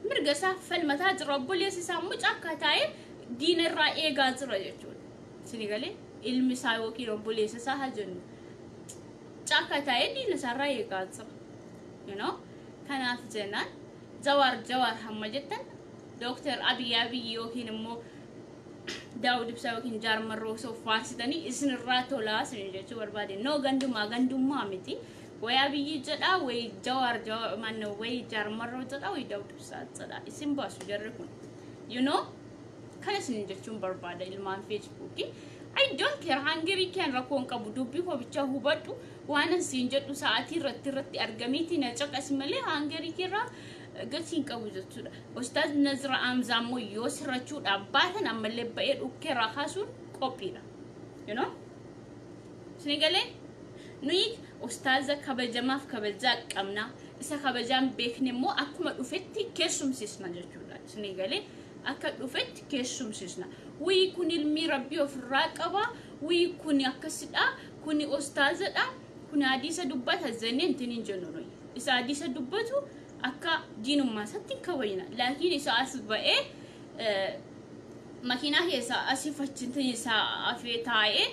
Speaker 1: mirga isaa falmataa jira. Obboleessi isaa immoo caakkaa taa'ee diina irraa eegaa jira jechuudha. Isin galee, ilmi isaa yookiin obboleessa isaa haa jennu, caakkaa taa'ee diina isaarraa eegaa jira. Kanaaf jennaan, Jawaar Jawaar hamma jettan, Dooktar Abiy Abiy yookiin immoo Daawud Ibsaa yookiin Jaarmarroo osoo faarsitanii isinirraa tolaa isin jechuu barbaade. No, gandumaa gandummaa miti. Wayi Abiyyi jedhaa, wayi Jawaar manno, wayi Jaarmarroo jedhaa, wayi Daawud Ibsaa jedhaa. Isin baasu jarri kun. Kana isin jechuun barbaada, ilmaan Feesbuukii. I don't care, hangirii keen rakkoon qabu, dubbii koo bichaa hubadhu. Waan siin jedhu sa'aatii irratti argamiiti na caqasi malee hangirii keerraa gatii hin qabu jechuudha. Ustaaz Nazira Amzaa immoo yoo sirrachuudhaaf baatan ammallee ba'ee dhukkeerraa kaasuun qophiidha. Isin galee Nuyi ustaaza kabajamaaf kabajaa qabna. Isa kabajaan beekne immoo akkuma dhufetti keessumsiisna jechuudha. Isinii galee, akka dhufetti keessumsiisna. Wii kun ilmi rabbii ofirraa qaba. Wii kun akkasidha. Kuni ustaazadha. Kun hadiisa dubbata jennee intin hin jennu nuyi. Isa hadiisa dubbatu akka diinummaa isaatti hin kabajna. Laakiin isa as ba'ee makiinaa keessa asii fachintin isaa afee taa'ee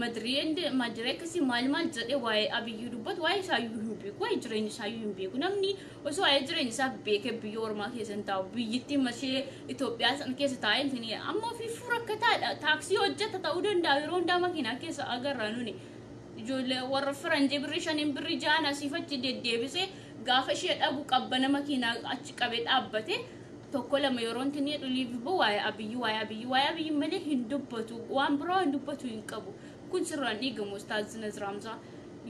Speaker 1: madiree madiree akkasii maal maal jedhee waa'ee Abiyyuu dubbatu, waa'ee isaayyuu hin beeku, waa'ee jireenya isaayyuu hin beeku. Namni osoo waa'ee jireenya isaa beekee biyya ormaa keessa hin taa'u, biyyittii mashee Itoophiyaa sana keessa taa'ee hin amma ofii furakkataadha. Taaksii hojjeta ta'uu danda'a, yeroo hundaa makiinaa keessa agarra nuni. Ijoollee warra faranjii birrii 5n birrii 6n asii fachi deddeebisee gaafa ishee dhabu qabbana makiinaa achi qabee dhaabbate tokko lama yeroo inni jedhu liivi waa'ee Abiyyi, waa'ee Abiyyi, waa'ee Abiyyi malee hin dubbatu, waan biraa hin dubbatu hin qabu. Kun sirraan dhiigamu. Ustaaz Nazir Hamzaa,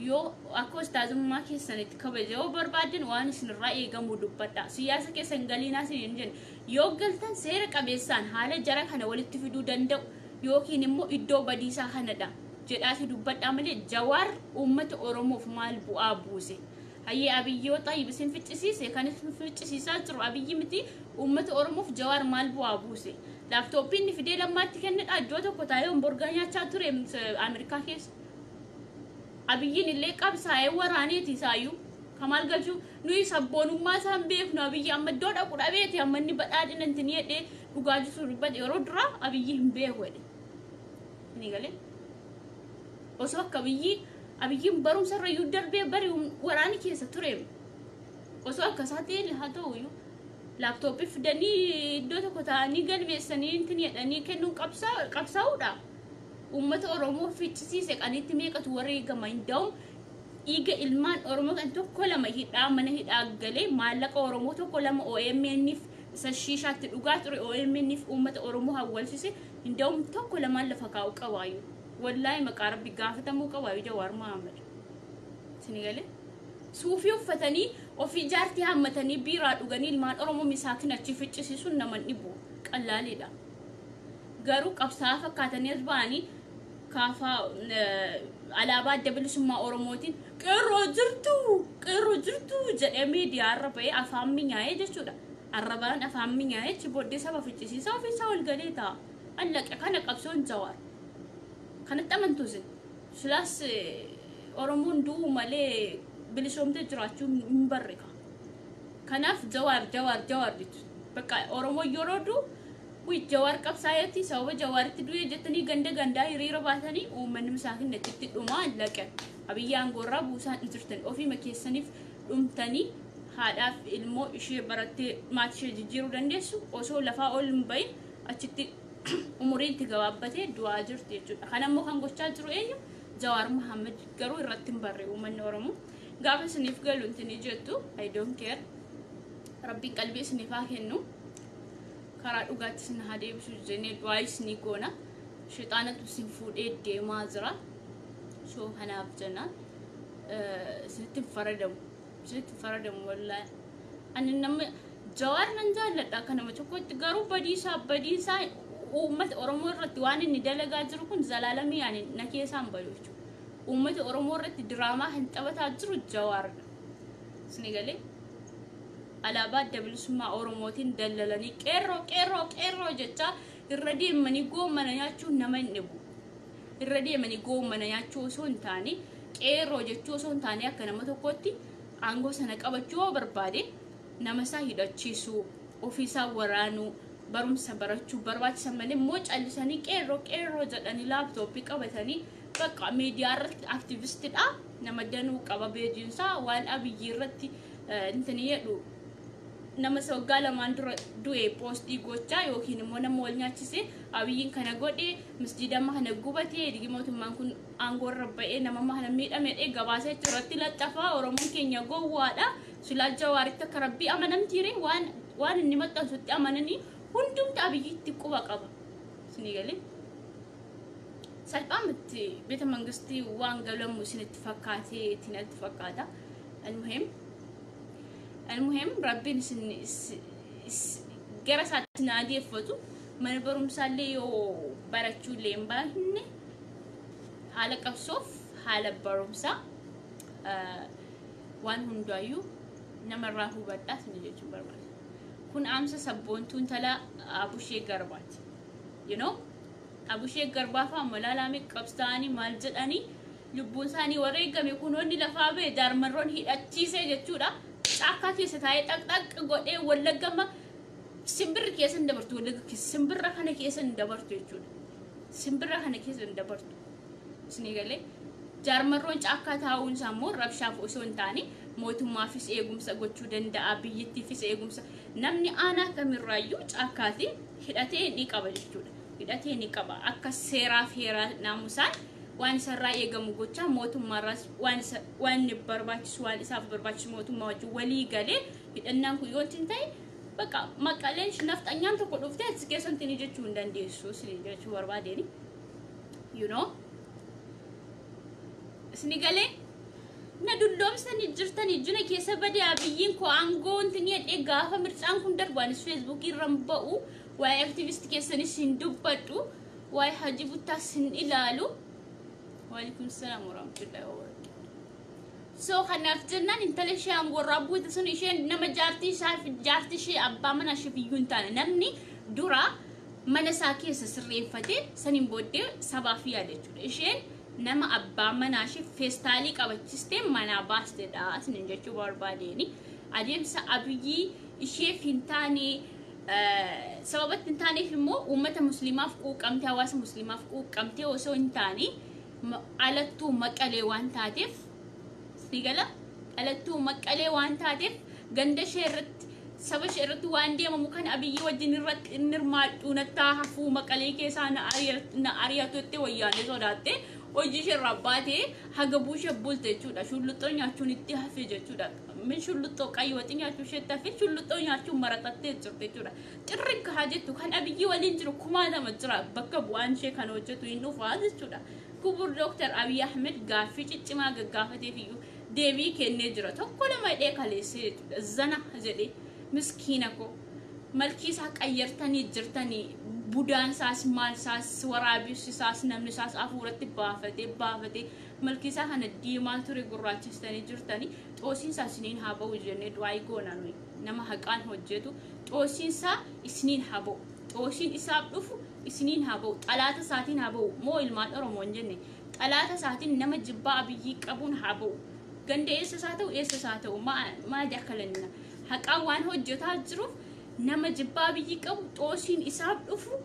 Speaker 1: yoo akka ustaazummaa keessanitti kabaja yoo barbaadan, waan isinirraa eegamu dubbadha. Siyaasa keessan galiinaa isin hin jenne. Yoo galtan seera qabeessaan haala jara kana walitti fiduu danda'u yookiin immoo iddoo badiisaa kanadha jedhaati dubbadhaa malee, Jawaar uummata Oromoof maal bu'aa buuse? Hayyee, Abiyyoo xayyib isin ficcisiise, kan isin ficcisiisaa jiru Abiyyi miti. Uummata Oromoof Jawaar maal bu'aa buuse? Laaptooppii inni fidee Lammaatti kennedha. Iddoo tokko taa'ee hamburger nyaachaa ture Ameerikaa keessa. Abiyyiin illee qabsaa'ee waraaneeti isaayyuu. Kamaal galchuu nuyi sabboonummaa isaan beeknu. Abiyyi amma iddoo dhaqu dhabeeti, amma inni badhaadhina intin jedhee dhugaa jiru dubbate. Yeroo duraa Abiyyi hin beeku jedhe. Ni galee? Osoo akka Abiyyiin barumsa irra darbee bari waraani keessa ture. Osoo akka isaa ta'e haa ta'u iyyuu, laaptooppii fidanii iddoo tokko taa'anii galmeessanii intin jedhanii kennuun qabsaa'uudha. Uummata Oromoo ficcisiise qaniitti meeqatu wareegama? Hin da'u dhiiga ilmaan Oromoo kan tokko lama hidhaa mana hidhaa galee, maallaqa Oromoo tokko lama OMN'if isa shiishaatti dhugaa ture, OMN'if uummata Oromoo hawwalchise, hin da'u tokko lamaan lafa kaa'uu qabaayu. Wallaahi maqaa rabbi gaafatamuu qabaayu Jawaar Mohaammed. Isin galee? Suufii uffatanii, ofii jaartii haammatanii, biiraa dhuganii ilmaan Oromoo misaakin achi ficcisiisuun nama dhibu qallaaliidha. Garuu qabsaa'aa fakkaatanii as ba'anii kaafaa alaabaa Adda Bilisummaa Oromootiin "Qeerroo jirtu, qeerroo jirtu" jedhee miidiyaa irra ba'ee afaan minyaa'ee jechuudha. Arrabaan afaan minyaa'ee achi booddee saba ficcisiisaa ofiisaa ol galee ta'a. Allaqe kana qabsoon Jawaar. Kanatti amantuu isin. Silaas Oromoon du'uu malee bilisoomtee jiraachuu hin barre. Kanaaf Jawaar, Jawaar, Jawaar jechu. Bakka Oromoo yeroo du'u, "Wi Jawaar qabsaa'eeti, sababa Jawaaritti du'e" jettanii ganda gandaa hiriira baatanii uummanni misaakin achitti dhumaa laqan. Abiyyi aangoorraa buusaan hin jirtan, ofiima keessaniif dhumtanii. Haadhaaf ilmoo ishee barattee maatii ishee jijjiiruu dandeessu osoo lafaa ol hin bahin achitti umuriin itti gabaabbatee du'aa jirti jechuudha. Kana immoo kan gochaa jiru eenyu? Jawaar Mohaammed. Garuu irratti hin barre uummanni Oromoo. Gaafa isiniif galu intini jettu, I don't care. Rabbiin qalbii isiniif haa kennu. Karaa dhugaatti isin haa deebisu jennee du'aa isinii goona. Shexaanatu isin fuudhee deemaa jira. So kanaaf jennaan isinitti hin faradamu. Isinitti hin faradamu wallaahi. Ani nama Jawaar nan jaalladha akka nama tokkotti, garuu badiisaa uummata Oromoo irratti waan inni dalagaa jiru kun zalaalamii ani na keessaan badu jechuudha. Uummata Oromoo irratti diraamaa hin taphataa jiru Jawaaridha. Isin galee? Alaabaa Adda Bilisummaa Oromootiin dallalanii "Qeerroo, qeerroo, qeerroo" jechaa irra deemanii goommana nyaachuun nama hin dhibu. Irra deemanii goommana nyaachuu osoo hin taane, qeerroo jechuu osoo hin taane, akka nama tokkotti aangoo sana qabachuu yoo barbaade, nama isaa hidhachiisuu, ofiisaa waraanuu, barumsa barachuu barbaachisan malee, immoo callisanii "Qeerroo, qeerroo" jedhanii laaptooppii qabatanii bakka miidiyaa irratti aktiivistidha. Nama danuu qaba beejiinsaa waan Abiyyi irratti intini jedhu, nama isa waggaa 2n dura du'e poostii gochaa yookiin immoo nama wal nyaachise, Abiyyiin kana godhe, masjiida amma kana gubate, ergi mootummaan kun aangoo irra ba'ee nama amma kana miidhame dhee gabaasa irratti laxxafaa. Oromoon keenya gowwaadha. Silaa Jawaaritti akka rabbii amanamtiire waan inni maxxansutti amananii hundumti Abiyyitti quba qaba. Isinii galee? Salphaamatti beeta mangistii waan galamu isinitti fakkaatee ittiin natti fakkaata. Almuhim, rabbiin isin gara isaatti na adeeffatu. Mana barumsaallee yoo barachuullee hin baanne, haala qabsoof Haala barumsaa waan hundaayyuu namarraa hubadhaa isin jechuun barbaada. Kun amsa sabboontuun tala Abushee Garbaati. You know? Abushee Garbaa fa'aa malaalame qabsaa'anii maal jedhanii lubbuun isaanii wareegame, kunoonni lafaa ba'e jaarmarroon hidhachiisee jechuudha. Caakkaa keessa taa'ee xaqxaq godhee Wallagga simbirri keessa hin dabartu, Wallagga keessa simbirra kana keessa hin dabartu jechuudha. Simbirra kana keessa hin dabartu. Isinii galee, jaarmarroon caakkaa taa'uun isaa immoo rabshaaf osoo hin taane mootummaafis eegumsa gochuu danda'a, biyyittiifis eegumsa. Namni aanaa kamirraayyuu caakkaati hidhatee ni qaba jechuudha. Hidhatee ni qaba. Akka seeraaf heeraa naamusaan waan isarraa eegamu gochaa, mootummaarraas waan isa waan inni barbaachisu, waan isaaf barbaachisu mootummaa wajjin walii galee hidhannaan kun yoo hin ta'e, bakka Maqaleen nafxanyaan tokko dhuftee achi keessatti ni jechuu hin dandeessu isin jechuu barbaadeeni. You know? Isini galee, na dulloomsanii jirtanii jina keessa badee Abiyyiin koo aangoo wanti ni jedhee gaafa mircaan kun darbu anis Feesbuukii irra hin ba'u, waa'ee activist keessanis hin dubbadhu, waa'ee Hajii Buttaas hin ilaalu. Waalaikum salaam warahmatullahi wabarakatuh. So kanaaf jennaan intala ishee aangoo irraa buute sun, isheen nama jaartii isaa, jaartii ishee, abbaa mana isheef iyyuu hin taane. Namni dura mana isaa keessa sirreeffatee saniin booddee sabaaf yaada jechuudha. Isheen nama abbaa manaa ishee feestaalii qabachistee manaa baastedha isinin jechuu barbaadeeni. Adeemsa Abiyyii isheef hin taane, sababatti hin taaneef immoo uummata musliimaaf quuqamtee, hawaasa musliimaaf quuqamtee osoo hin taane, alattuu Maqalee waan taateef, ni gala, alattuu Maqalee waan taateef, ganda ishee irratti, saba ishee irratti waan deemamu kan Abiyyi wajjin irratti inni hirmaadhu nattaa hafuu, Maqalee keessaa na ari'atu jettee wayyaanee sodaattee hojii ishee irraa baatee haga buushee bulte jechuudha. Shulluxxoo nyaachuun itti hafe jechuudha. Min shulluxxoo qayyooxii nyaachuu isheetti hafe, shulluxxoo nyaachuun maratattee jirti jechuudha. Xirri haa jettu, kan Abiyyi waliin jiru kumaatama jira, bakka bu'aan ishee kan hojjetu hin dhufaa jechuudha. Kubur Dooktar Abiy Ahmed gaaffii ciccimaa gaggaafateef iyyuu deebii kennee jira. Tokko lama hidhee kaleessee jechuudha. Zana jedhee miskiina koo. Malkii isaa qayyartanii jirtanii, budaan isaas, maal isaas, waraabessi isaas, namni isaas hafuuratti baafatee baafatee malkii isaa kana diimaa ture gurraachistanii jirtanii. Xoosiin isaa isiniin haa ba'u jennee du'aa goona nuyi. Nama haqaan hojjetu xoosiin isaa isiniin haa ba'u. Xoosiin isaaf dhufu isiniin haa ba'u. Xalaata isaatiin haa ba'u. Moo ilmaan Oromoo hin jenne, xalaata isaatiin, nama jibbaa Abiyyii qabuun haa ba'u. Ganda eessa isaa ta'u, eessa isaa ta'u, maa jakalanna, haqaan waan hojjetaa jiruuf nama jibbaa Abiyyii qabu xoosiin isaaf dhufu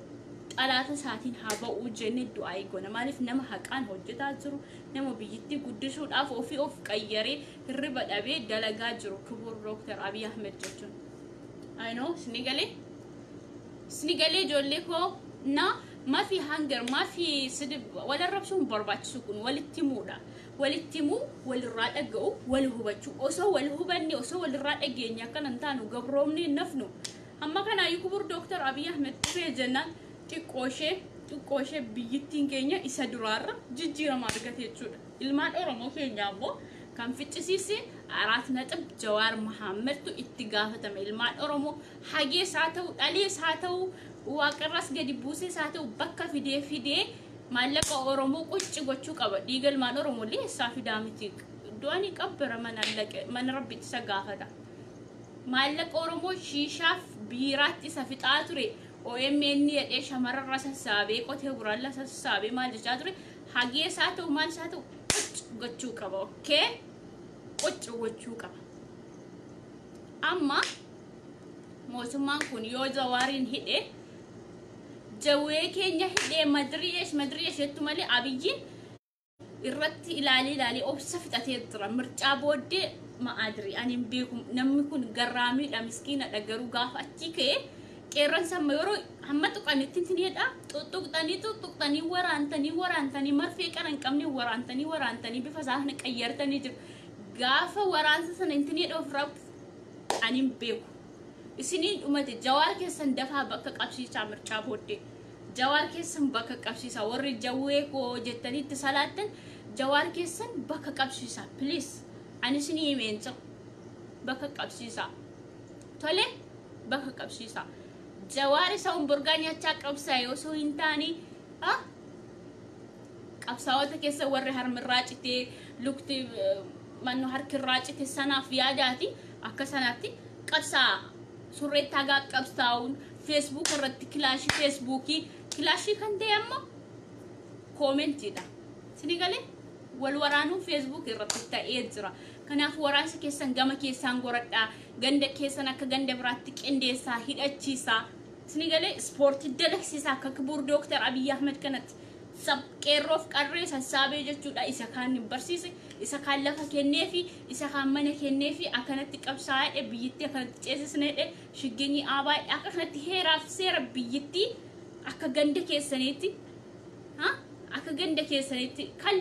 Speaker 1: xalaata isaatiin haa ba'u jennee du'aa goona. Maaliif, nama haqaan hojjetaa jiru, nama biyyittii guddisuudhaaf ofii of qayyaree hirriba dhabee dalagaa jiru Kibur Dooktar Abiy Ahmed jechuun. I know, isinii galee? Isinii galee ijoollee koo? Na mafi hangar mafi sidib wal arrabsuun barbaachisu, kun walitti himuudha. Walitti himuu, walirraa dhaga'u, wal hubachuu. Osoo wal hubanne, osoo walirraa dhageenya akkana hin taanu, gabroomne hin nafnu. Amma kanaayyuu Kubur Dooktar Abiy Ahmed dhufee jennaan xiqqoo ishee xiqqoo ishee biyyittiin keenya isa duraarra jijjiirama argate jechuudha. Ilmaan Oromoo keenya immoo kan ficcisiise araat naxib Jawaar Mahaammadtu itti gaafatame. Ilmaan Oromoo hagees haa ta'u, dhalees haa ta'u, waaqarras gadi buusees haa ta'u, bakka fidee fidee maallaqa Oromoo qucci gochuu qaba. Dhiiga ilmaan Oromoo illee eessaa fidaa miti. Du'anii qabbara mana rabbitti isa gaafata. Maallaqa Oromoo shiishaaf biiraatti isa fixaa ture. OMN jedhee shamarrarra sassaabee, qotee bulaarra sassaabee maal jechaa ture. Hagees haa ta'u, maal isaa ta'u, qucci gochuu qaba. Okay? Qucci gochuu qaba. Amma mootummaan kun yoo Jawaariin hidhe, jawwee keenya hidhee madiriyeesh madiriyeesh jettu malee, Abiyyiin irratti ilaalee ilaalee obsa fixatee jira. Mircaa booddee ma'aadiri ani hin beeku, namni kun garraamiidha, miskiinadha, garuu gaafa achii ka'ee qeerransa amma yeroo hamma tuqanitti tinidha, tuttuqxanii tuttuqxanii, waraantanii waraantanii, marfee qara hin qabne waraantanii waraantanii bifa isaa kana qayyartanii jiru. Gaafa waraansa sana intinidha ofirraa ani hin beeku. Isiniin dhumate. Jawaar keessan dafaa bakka qabsiisaa mircaa booddee. Jawaar keessan bakka qabsiisaa. Warri jawwee koo jettanii itti salaattan, Jawaar keessan bakka qabsiisaa. Please. Ani isinii himeen jira. Bakka qabsiisaa. Tole, bakka qabsiisaa. Jawaar isa humburgaa nyaachaa qabsaa'e osoo hin taane Qabsaa'ota keessa warri harmirraa citee, lukti manno harkirraa cite sanaaf yaadaati akka sanaatti qabsaa. Surreetti hagaa qabsaa'uun Facebook irratti kilaashii, Facebookii kilaashii kan ta'e ammoo commentiidha. Isinii galee? Wal waraanuun Facebook irratti ta'ee jira. Kanaaf waraansa keessan gama keessaan goradhaa, ganda keessan akka ganda biraatti qindeessaa, hidhachiisaa. Isinii galee? Ispoortii dalagsiisaa akka kibuur Dooktar Abiyyi Ahmed kanatti. Qeerroof qarree sassaabee jechuudha, isa kaan barsiise, isa kaan lafa kenneefi, isa kaan mana kenneefi, akkanatti qabsaa'ee biyyittii akkanatti ceesisneedhe, shigginyi aabaa akka kanatti heeraaf seera biyyittii akka ganda keessaniitti, akka ganda keessanitti kan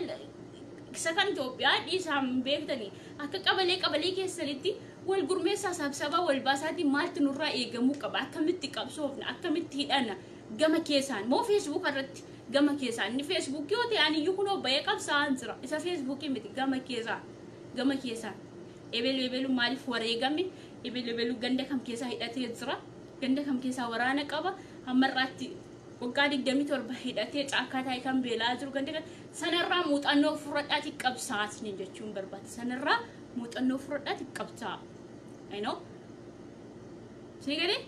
Speaker 1: isa kan Itoophiyaa dhiisaan beektanii, akka qabalee qabalee keessanitti wal gurmeessaa, sabsabaa wal baasaatiin maaltu nurraa eegamuu qaba, akkamitti qabsoofna, akkamitti hidhanna, gama keessaan moo Facebook irratti, gama keessaan inni Facebookii yoo ta'e ani iyyuu kunoo bahee qabsaa'aan jira, isa Facebookii miti, gama keessaan, gama keessaan ebelu ebelu maaliif wareegame, ebelu ebelu ganda kam keessaa hidhatee jira, ganda kam keessaa waraana qaba, hammarraatti waggaa 27 hidhatee caakkaa taa'ee kan beelaa jiru ganda kan sanarraa muuxannoo fudhadhaati qabsaa'aa jechuun barbaada. Sanarraa muuxannoo fudhadhaati qabsaa'a. I know. Isin galee?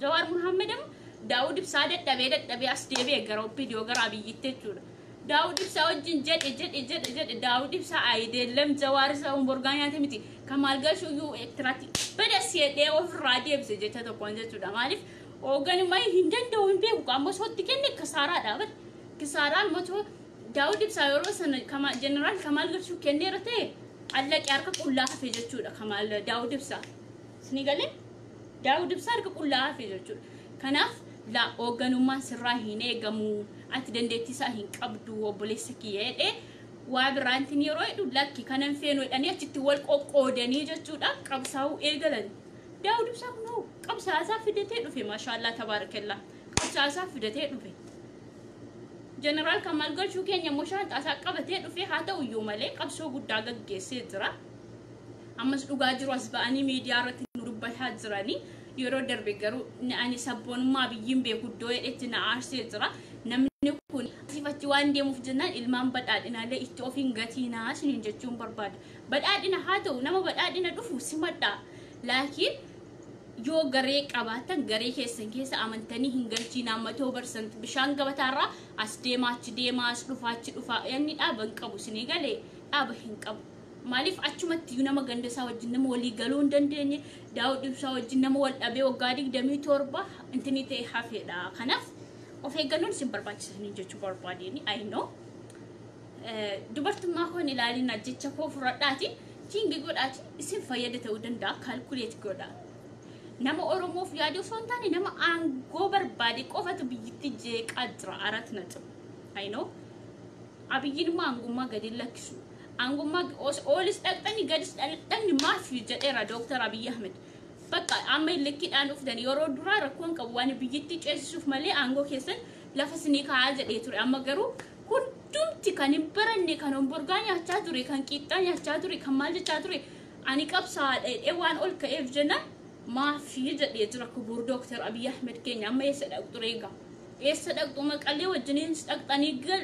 Speaker 1: Jawaar Muhammad amma Daawud Ibsaa dadhabee dadhabee as deebi'e gara OPDO, gara Abiyyitti jechuudha. Daawud Ibsaa wajjin jedhe jedhe jedhe jedhe, Daawud Ibsaa ayideellam Jawaar isa borgaa nyaate miti. Kamaal Galchuu Eertiraatti bada seedhee ofirraa deebise jecha tokkoon jechuudha. Maaliif hoogganummaa hin danda'u, hin beeku, qaama osootti kenne kisaaraadha bar. Kisaaraan motoo Daawud Ibsaa yeroo sana jeneraal Kamaal Galchuu kenneera ta'e allaqee harka qullaa hafe jechuudha Kamaal Daawud Ibsaa. Isinii galee? Daawud Ibsaa harka qullaa hafe jechuudha. Kanaaf la hoogganummaan sirraa hin eegamu, ati dandeettii isaa hin qabdu obboleessa kiyya jedhee, waa biraantiin yeroo jedhu lakki kanan feenu jedhanii achitti wal qoqqoodanii jechuudha qabsaa'uu eegalan. Daawud Ibsaa kunoo qabsaasaa fidatee dhufe, maashaallaa tabaarakallaa, qabsaasaa fidatee dhufe. Jeneraal Kamaal Galchuu keenya immoo shaanxaasaa qabatee dhufe, haa ta'u iyyuu malee qabsoo guddaa gaggeessee jira. Ammas dhugaa jiru as ba'anii miidiyaa irratti nu dubbataa jiranii. Yeroo darbe garuu ani sabboonummaa biyyiin beeku iddoo jedhetti na aarsee jira. Namni kun asiif achi waan deemuuf jennaan ilmaan badhaadhinaallee itti ofiin gatiinaa isiniin jechuun barbaada. Badhaadhina haa ta'u, nama badhaadhina dhufu simadhaa. Laakiin yoo garee qabaatan garee keessan keessa amantanii hin galchiin, 100% bishaan gabataarraa as deemaa achi deemaa, as dhufaa achi dhufaa, inni dhaaba hin qabu, isinii galee? Dhaaba hin qabu. Maaliif achumatti iyyuu nama ganda isaa wajjin nama walii galuu hin dandeenye, Daawud Ibsaa wajjin nama wal dhabee waggaa 27 intinii ta'e hafedha. Kanaaf of eeggannoon isin barbaachisanii jechuu barbaadeen. I know. Dubartummaa koon ilaalina, jecha koo fudhadhaati think godhaati, isin fayyada ta'uu danda'a, calculate godhaa. Nama Oromoof yaadu osoo hin taane nama aangoo barbaade qofatu biyyatti jeeqaa jira, arat naxib. I know. Abiyyiin immoo aangummaa gadi lakkisu. Aangummaa oolis dhaqxani gadis dhaqxani maafi jedheera Dooktar Abiyyi Ahmed. Bakka amma likkiidhaan dhuftan yeroo duraa rakkoon qabu, waan biyyatti ceesisuuf malee aangoo keessan lafa sinii kaa'aa jedhee ture. Amma garuu hundumti kan hin baranne, kan homborgaa nyaachaa ture, kan qiixxaa nyaachaa ture, kan maal jechaa ture, ani qabsaa'aadha jedhee waan ol ka'eef jennaan maafii jedhee jira kubuur Dooktar Abiyyi Ahmed keenya. Amma eessa dhaqxu reegaa? Eessa dhaqxu? Maqalee wajjiniin dhaqxanii gal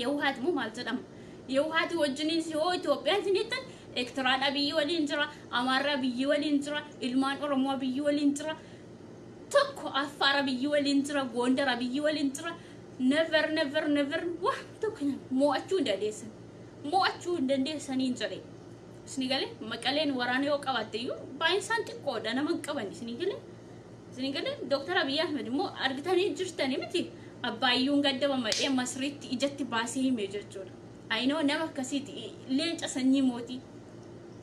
Speaker 1: Yewuhaati moo maal jedhama? Yewuhaati wajjiniin yoo Itoophiyaan isin jettan, Eertiraan Abiyyi waliin jira, Amaarri Abiyyi waliin jira, ilmaan Oromoo Abiyyi waliin jira, tokko Affaar Abiyyi waliin jira, Gondar Abiyyi waliin jira. Never, never, never, waan tokko mo'achuu hin dandeessan. Mo'achuu hin dandeessaniin jedhe. Isinii galee? Maqaleen waraana yoo qabaatte iyyuu baay'een isaan xiqqoodha, nama hin qaban, isinii galee? Isinii galee? Dooktar Abiyyi Ahmed immoo argitanii jirtanii miti, abbaayyuun gaddaba madhee Masriitti ijatti baasee hime jechuudha. Ayinoo nama akkasiiti, leenca sanyii mootii.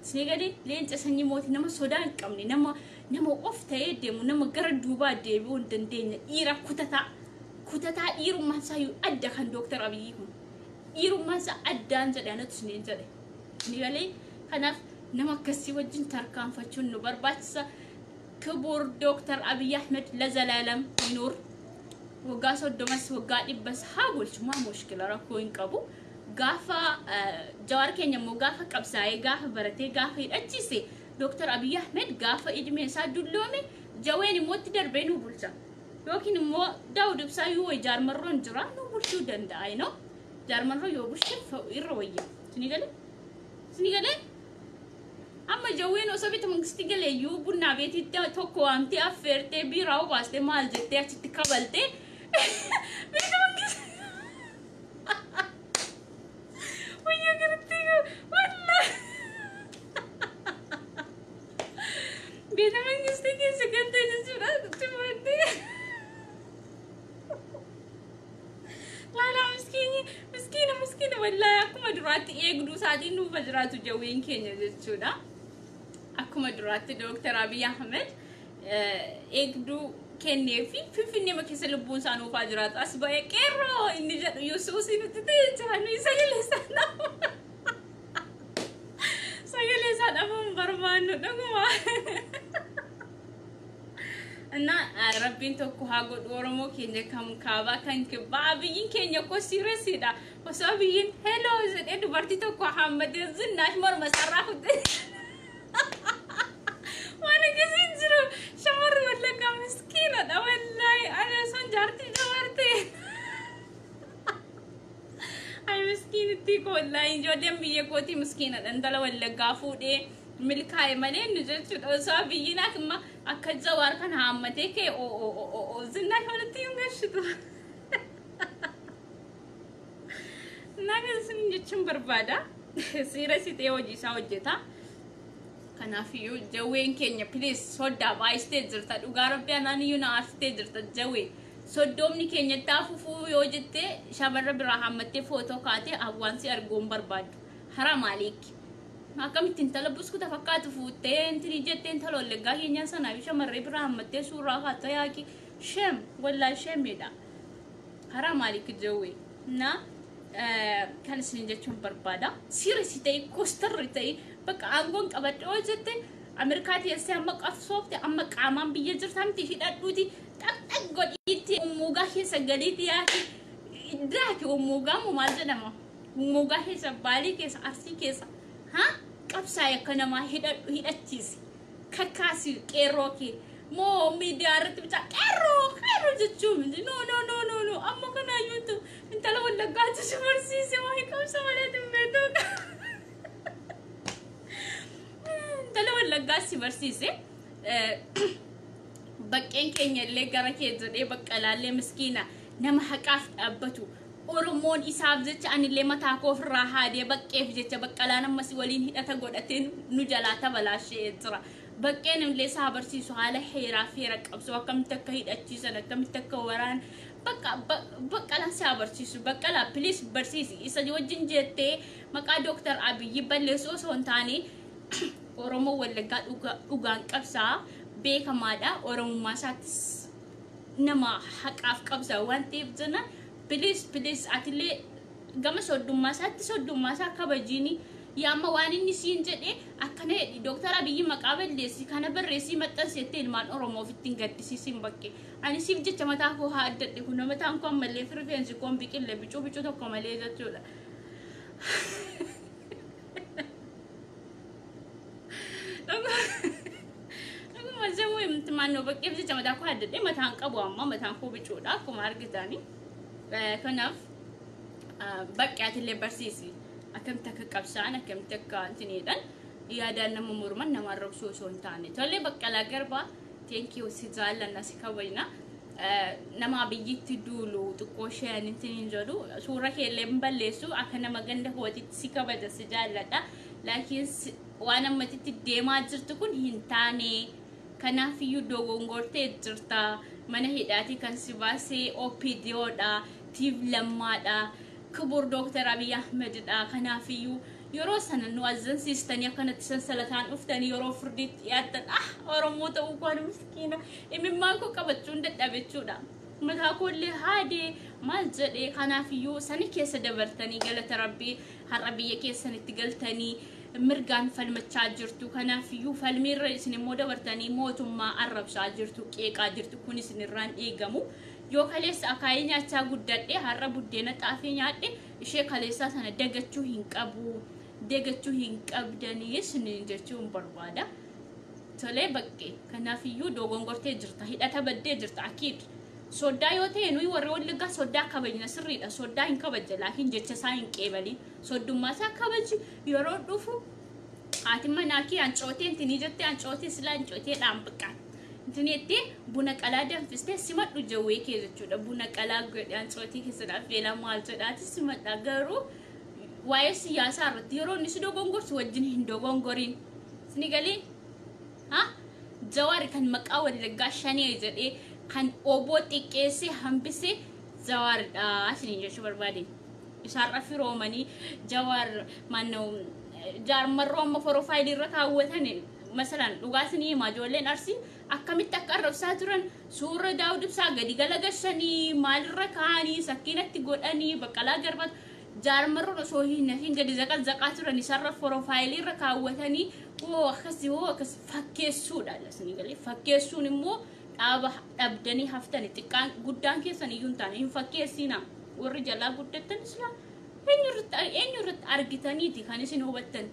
Speaker 1: Isinii galee? Leenca sanyii mootii, nama sodaa hin qabne, nama of ta'ee deemu, nama gara duubaa deebi'uu hin dandeenye, dhiira kutataa. Kutataa, dhiirummaan isaa iyyuu adda kan Dooktar Abiyyi kun. Dhiirummaan isaa addaan jedhe, anatu isiniin jedhe. Isinii galee? Kanaaf nama akkasii wajjin tarkaanfachuun nu barbaachisa. ክቡር ዶክተር አብይ አህመድ ለዘላለም ይኑር። Waggaa 30s waggaa 100s haa bulchu, maa mushkila, rakkoo hin qabu. Gaafa Jawaar keenya immoo gaafa qabsaa'ee, gaafa baratee, gaafa hidhachiise, Dooktar Abiyyi Ahmed gaafa idmee isaa dulloome, jaween immoo itti darbee nu bulcha. Yookiin immoo Daawud Ibsaa yoo jaarmarroon jira nu bulchuu danda'a. Jaarmarroo yoo bushe irra wayya. Isinii galee? Isinii galee? Amma jawween osoo beeta mangistii galee iyyuu bunnaa beetitti tokko waamtee affeertee biiraa obaastee maal jettee achitti kabaltee beeta mangistii. Wayya gartee wallaahi. Beeta mangistii keessa galtee jechuudha. Cufattee. Laalaa miskiini miskiina miskiina wallaahi akkuma duraatti eegduu isaatiin nuufa jiraatu jawween keenya jechuudha. Akkuma duraatti Dooktar Abiy Ahmed eegduu kennee fi Finfinnee keessa lubbuun isaa nuufaa jiraatu. As ba'ee qeerroo inni jedhu Yesuusii nutti ta'ee jira. Nuyi sagalee isaa dhabu. Sagalee isaa dhabuun barbaannu dhuguma. እና rabbiin tokko haa godhu Oromoo keenya kan kaabaa kan kibbaa. Abiyyiin keenya koo siiresiidha. Osoo Abiyyiin hello jedhee dubartii tokko hammatee zinnaash morma isaarraa fuudhee waan akkasii hin jiru. Shamarri Wallaggaa miskiinadha wallaahi. Ani osoon jaartii dabartee. Ay miskiinitti koo wallaahi ijoolleen biyya kootii miskiinadha. Intala Wallaggaa fuudhee milkaa'e malee nu jechuudha. Osoo Abiyyiin akkuma akka Jawaar kana haammatee kee zinnaash walitti hin gashitu. Naga isin jechuun barbaada. Siiresi ta'ee hojii isaa hojjeta. Kanaafiyyuu jawween keenya please soddaa baay'istee jirta. Dhugaa rabbi anaan iyyuu na aarsitee jirta jawwee. Soddoomni keenya itti afufuu yoo jettee shamarra biraa haammattee footoo kaatee hawwaansi arguun barbaaddu. Hara maaliik? Akkamitti intala buskuta fakkaatu fuuttee intini jettee intala Wallaggaa keenyaa sanaa fi shamarree biraa haammattee suuraa kaatee yaaki. Shame wallaahi shameedha. Hara maaliik jawwee? Na kan isin jechuun barbaada. Siiresi ta'e koostarri ta'e bakka aangoon qabadhe yoo jette Ameerikaa teessee amma qabsoofte amma qaamaan biyya jirtamti hidhadhuuti xaxxaq godhiitti ummuugaa keessa galiitti yaaki daaki ummuugaa moo maal jedhama ummuugaa keessa Baalii keessa Arsii keessa haa qabsaa'e akka namaa hidhadhu hidhachiisi kakkaasi qeerroo kee moo miidiyaa irratti bichaa qeerroo qeerroo jechuun miti. No no no no no, amma kanaayyuutu intala Wallaggaatu si barsiise waa'ee qabsa malee hin beektu. Intala Wallaggaa si barsiise. Baqqeen keenya illee gara kee jedhee Baqqalaallee miskiina nama haqaaf dhaabbatu. Oromoon isaaf jecha anillee mataa koo ofirraa haadee baqqeef jecha Baqqalaan ammas waliin hidhata godhatee nu jalaa tabalaashee jira. Baqqeen illee isaa barsiisu haala heeraa fi heera qabsu akkamitti akka hidhachiisan akkamitti akka waraan bakka Baqqalaan isaa barsiisu. Baqqalaa please barsiisi. Isa wajjin jettee maqaa Dooktar Abiyyi balleessuu osoo hin taane Oromoo Wallaggaa dhugaan qabsaa beekamaadha. Oromummaa isaattis nama haqaaf qabsaa waan ta'eef jena please please atillee gama soddummaa isaatti soddummaa isaa kabajiini. Yaamma waan inni siin jedhe akkana jedhi Dooktar Abiyyi maqaa balleessi kana barreessii maxxanseettee ilmaan Oromoo ofitti hin gaddisiisin bakke. Ani siif jecha mataa koo haa addadhe kun mataan koo ammallee rifeensi koo hin biqille bicuu bicuu tokko malee jechuudha. Dhuguma jawwee miti maannoo baqqeef jecha mataa koo addadhe mataan qabu amma mataan koo bicuudha akkuma argitani. Kanaaf baqqee atillee barsiisi. Akkamitti akka qabsaa'an akkamitti akka intiniidhaan yaadaan nama morman nama arrabsuu osoo hin taane. Tollee Baqqalaa Garbaa thank you, si jaallanna si kabajna. Nama Abiyyitti duulu xiqqoo isheen intiniin jedhu suura keellee hin balleessu akka nama ganda kootitti si kabaja si jaalladha. Laakiin waan ammatitti deemaa jirtu kun hin taane. Kanaafiyyuu dogongortee jirta. Mana hidhaatii kan si baasee OPDOdha. Tiif Lammaadha. Kibur Dooktar Abiy Ahmedidha. Kanaafiyyuu yeroo sana nu azzansiistanii akkanatti sansalataan dhuftanii yeroo firdiitti dhiyaattan ah Oromoo ta'uu koon miskiina imimmaan koo qabachuun dadhabe jechuudha. Mataa koollee haadee maal jedhee kanaafiyyuu sani keessa dabartanii galata rabbii har'a biyya keessanitti galtanii mirgaan falmachaa jirtu. Kanaafiyyuu falmiirra isin immoo dabartanii mootummaa arrabsaa jirtu qeeqaa jirtu kun isinirraan eegamu. Yoo kaleessa akaayii nyaachaa guddadhe har'a buddeena xaafii nyaadhe ishee kaleessaa sana dagachuu hin qabu. Dagachuu hin qabdanii isiniin jechuun barbaada. Tolee baqqee kanaafiyyuu dogongortee jirta hidhata baddee jirta akiid. Soddaa yoo ta'e, nuyi warri Wallaggaa soddaa kabajna, sirriidha. Soddaa hin kabajja, laakiin jecha isaa hin qeebalin. Soddummaa isaa kabaji. Yeroo dhufu haati manaa kee ancootee intinii jettee, ancootee silaa ancootee dhaanbiqaa. Intinii jettee buna qalaa danfistee simadhu jawwee kee jechuudha. Buna qalaa godhe, ancootee keessan affeelaa maal jedhaati simadha. Garuu waa'ee siyaasaa irratti yeroo inni si dogongorsu wajjin hin dogongoriin. Sini galee? Ha? Jawaar kan maqaa Wallaggaa shanee jedhee kan oboo xiqqeessee hambisee Jawaaridha isiniin jechuu barbaade. Isaarra firoomanii Jawaar mannoo jaarmarroo amma profile irra kaawwatan masalan, dhugaa isinii himaa, ijoolleen Arsii akkamitti akka arrabsaa turan, suura Daawud Ibsaa gadi galagashanii maalirra kaa'anii sakkiinatti godhanii, Baqqalaa Garbaa jaarmarroon osoo hin hafin gadi zaqaa turan, isarra profile irra kaawwatanii hoo akkasii hoo akkas fakkeessuudha isinii galee. Fakkeessuun immoo dhaaba dhabdanii haftani. Xiqqaan guddaan keessan iyyuu hin taane hin fakkeessina. Warri jalaa guddattan silaa eenyu irratti argitaniiti kan isin hubattan?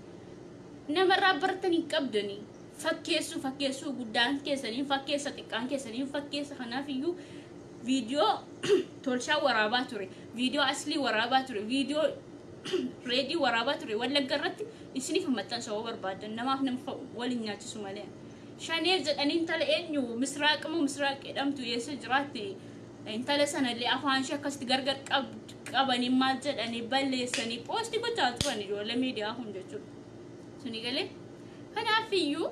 Speaker 1: Namarraa baratan hin qabdanii. Fakkeessuu, fakkeessuu, guddaan keessanii fakkeessa, xiqqaan keessanii fakkeessa. Kanaaf iyyuu viidiyoo tolchaa waraabaa ture, viidiyoo aslii waraabaa ture, viidiyoo reedii waraabaa ture Wallagga irratti isiniif maxxansa yoo barbaadan. Namaaf nama waliin nyaachisu malee. Shanee jedhanii intala eenyu, Misraaq moo Misraaq jedhamtu, eessa jiraatti, intala sanallee afaan ishee akkasitti gargar qabanii maal jedhanii balleessanii post gochaa turan ijoollee miidiyaa kun jechuudha. Suni galee? Kanaaf iyyuu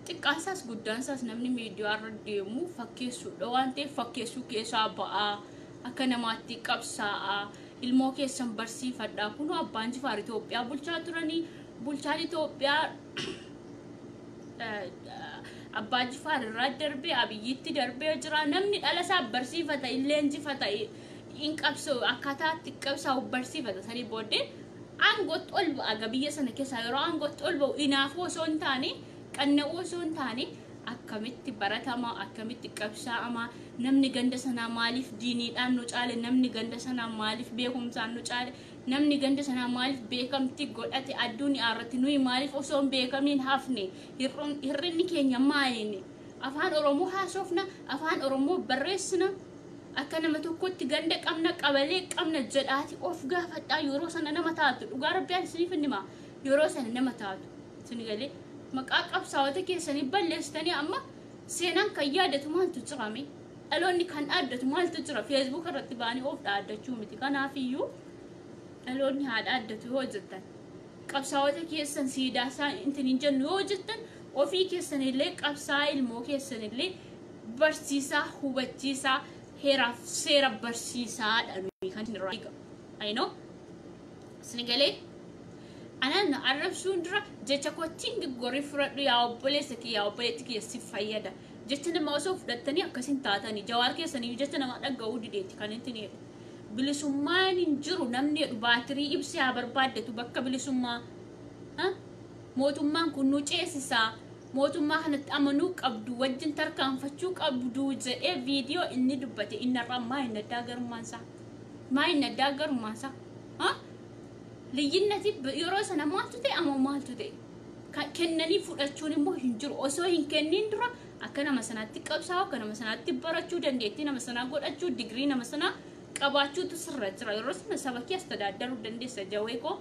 Speaker 1: xiqqaansaas guddaansaas namni miidiyaa irra deemu fakkeessuudha waan ta'eef, fakkeessuu keessaa ba'aa, akka namaatti qabsaa'aa, ilmoo keessan barsiifadhaa. Kunoo abbaan Jifaar Itoophiyaa bulchaa turanii, bulchaan Itoophiyaa abbaa Jifaar irraa darbee Abiyyitti darbee jira. Namni dhala isaa barsiifata, leenjifata, hin qabsoo, akkaataa itti qabsaa'u barsiifata. Sanii booddee aangootti ol ba'a. Biyya sana keessaa yeroo aangootti ol ba'u inaafuu osoo hin taane, qanna'uu osoo hin taane, akkamitti baratamaa, akkamitti qabsaa'amaa, namni ganda sanaa maaliif diiniidhaan nu caale, namni ganda sanaa maaliif beekumsaan nu caale, namni ganda sanaa maaliif beekamtii godhate, addunyaa irratti nuyi maaliif osoo hin beekamiin hafne, hir'inni keenya maaliini? Afaan Oromoo haasofna, afaan Oromoo barreessina, akka nama tokkotti ganda qabna, qabalee qabna jedhaati of gaafadhaa. Yeroo sana nama taatu, dhugaa rabbiyaan isiniif himaa, yeroo sana nama taatu. Isin galee? Maqaa qabsaa'ota keessanii balleessitanii amma seenaan kan yaadatu maaltu jirame? Dhaloonni kan dhaaddatu maaltu jira? Facebook irratti ba'anii of dhaaddachuu miti. Kanaafiyyuu dhaloonni haa dhaaddatu yoo jettan, qabsaa'ota keessan siidaa isaa intin hin jennu yoo jettan, ofii keessanillee qabsaa'aa, ilmoo keessanillee barsiisaa, hubachiisaa, heeraaf seera barsiisaadha nuyi kan irraa eegamu. I know. Isin galee? Anan arrabsuun dura jecha kottiin giggorii fudhadhu, yaa obboleessa kiyya, yaa obboleetti kiyya, si fayyada. Jecha nama osoo fudhattanii akkasin taatanii Jawaar keessanii jecha nama dhaga'uu dideetti kan inni jedhu. Bilisummaan hin jiru namni jedhu baatirii ibsee haa barbaaddatu bakka bilisummaa. Mootummaan kun nu ceesisaa, mootummaa kanatti amanuu qabdu, wajjin tarkaanfachuu qabdu jedhee viidiyoo inni dubbate innarraa maa hin addaa garummaansaa? Maa hin addaa garummaansaa? Liyyinati yeroo sana maaltu ta'e, amma maaltu ta'e? Kennanii fudhachuun immoo hin jiru. Osoo hin kennin dura akka nama sanaatti qabsaa'u, akka nama sanaatti barachuu, dandeettii nama sanaa godhachuu, digirii nama sanaa qabaachuutu sirra jira. Yeroo sana saba kee astadaaddaruu dandeessa, jawee koo.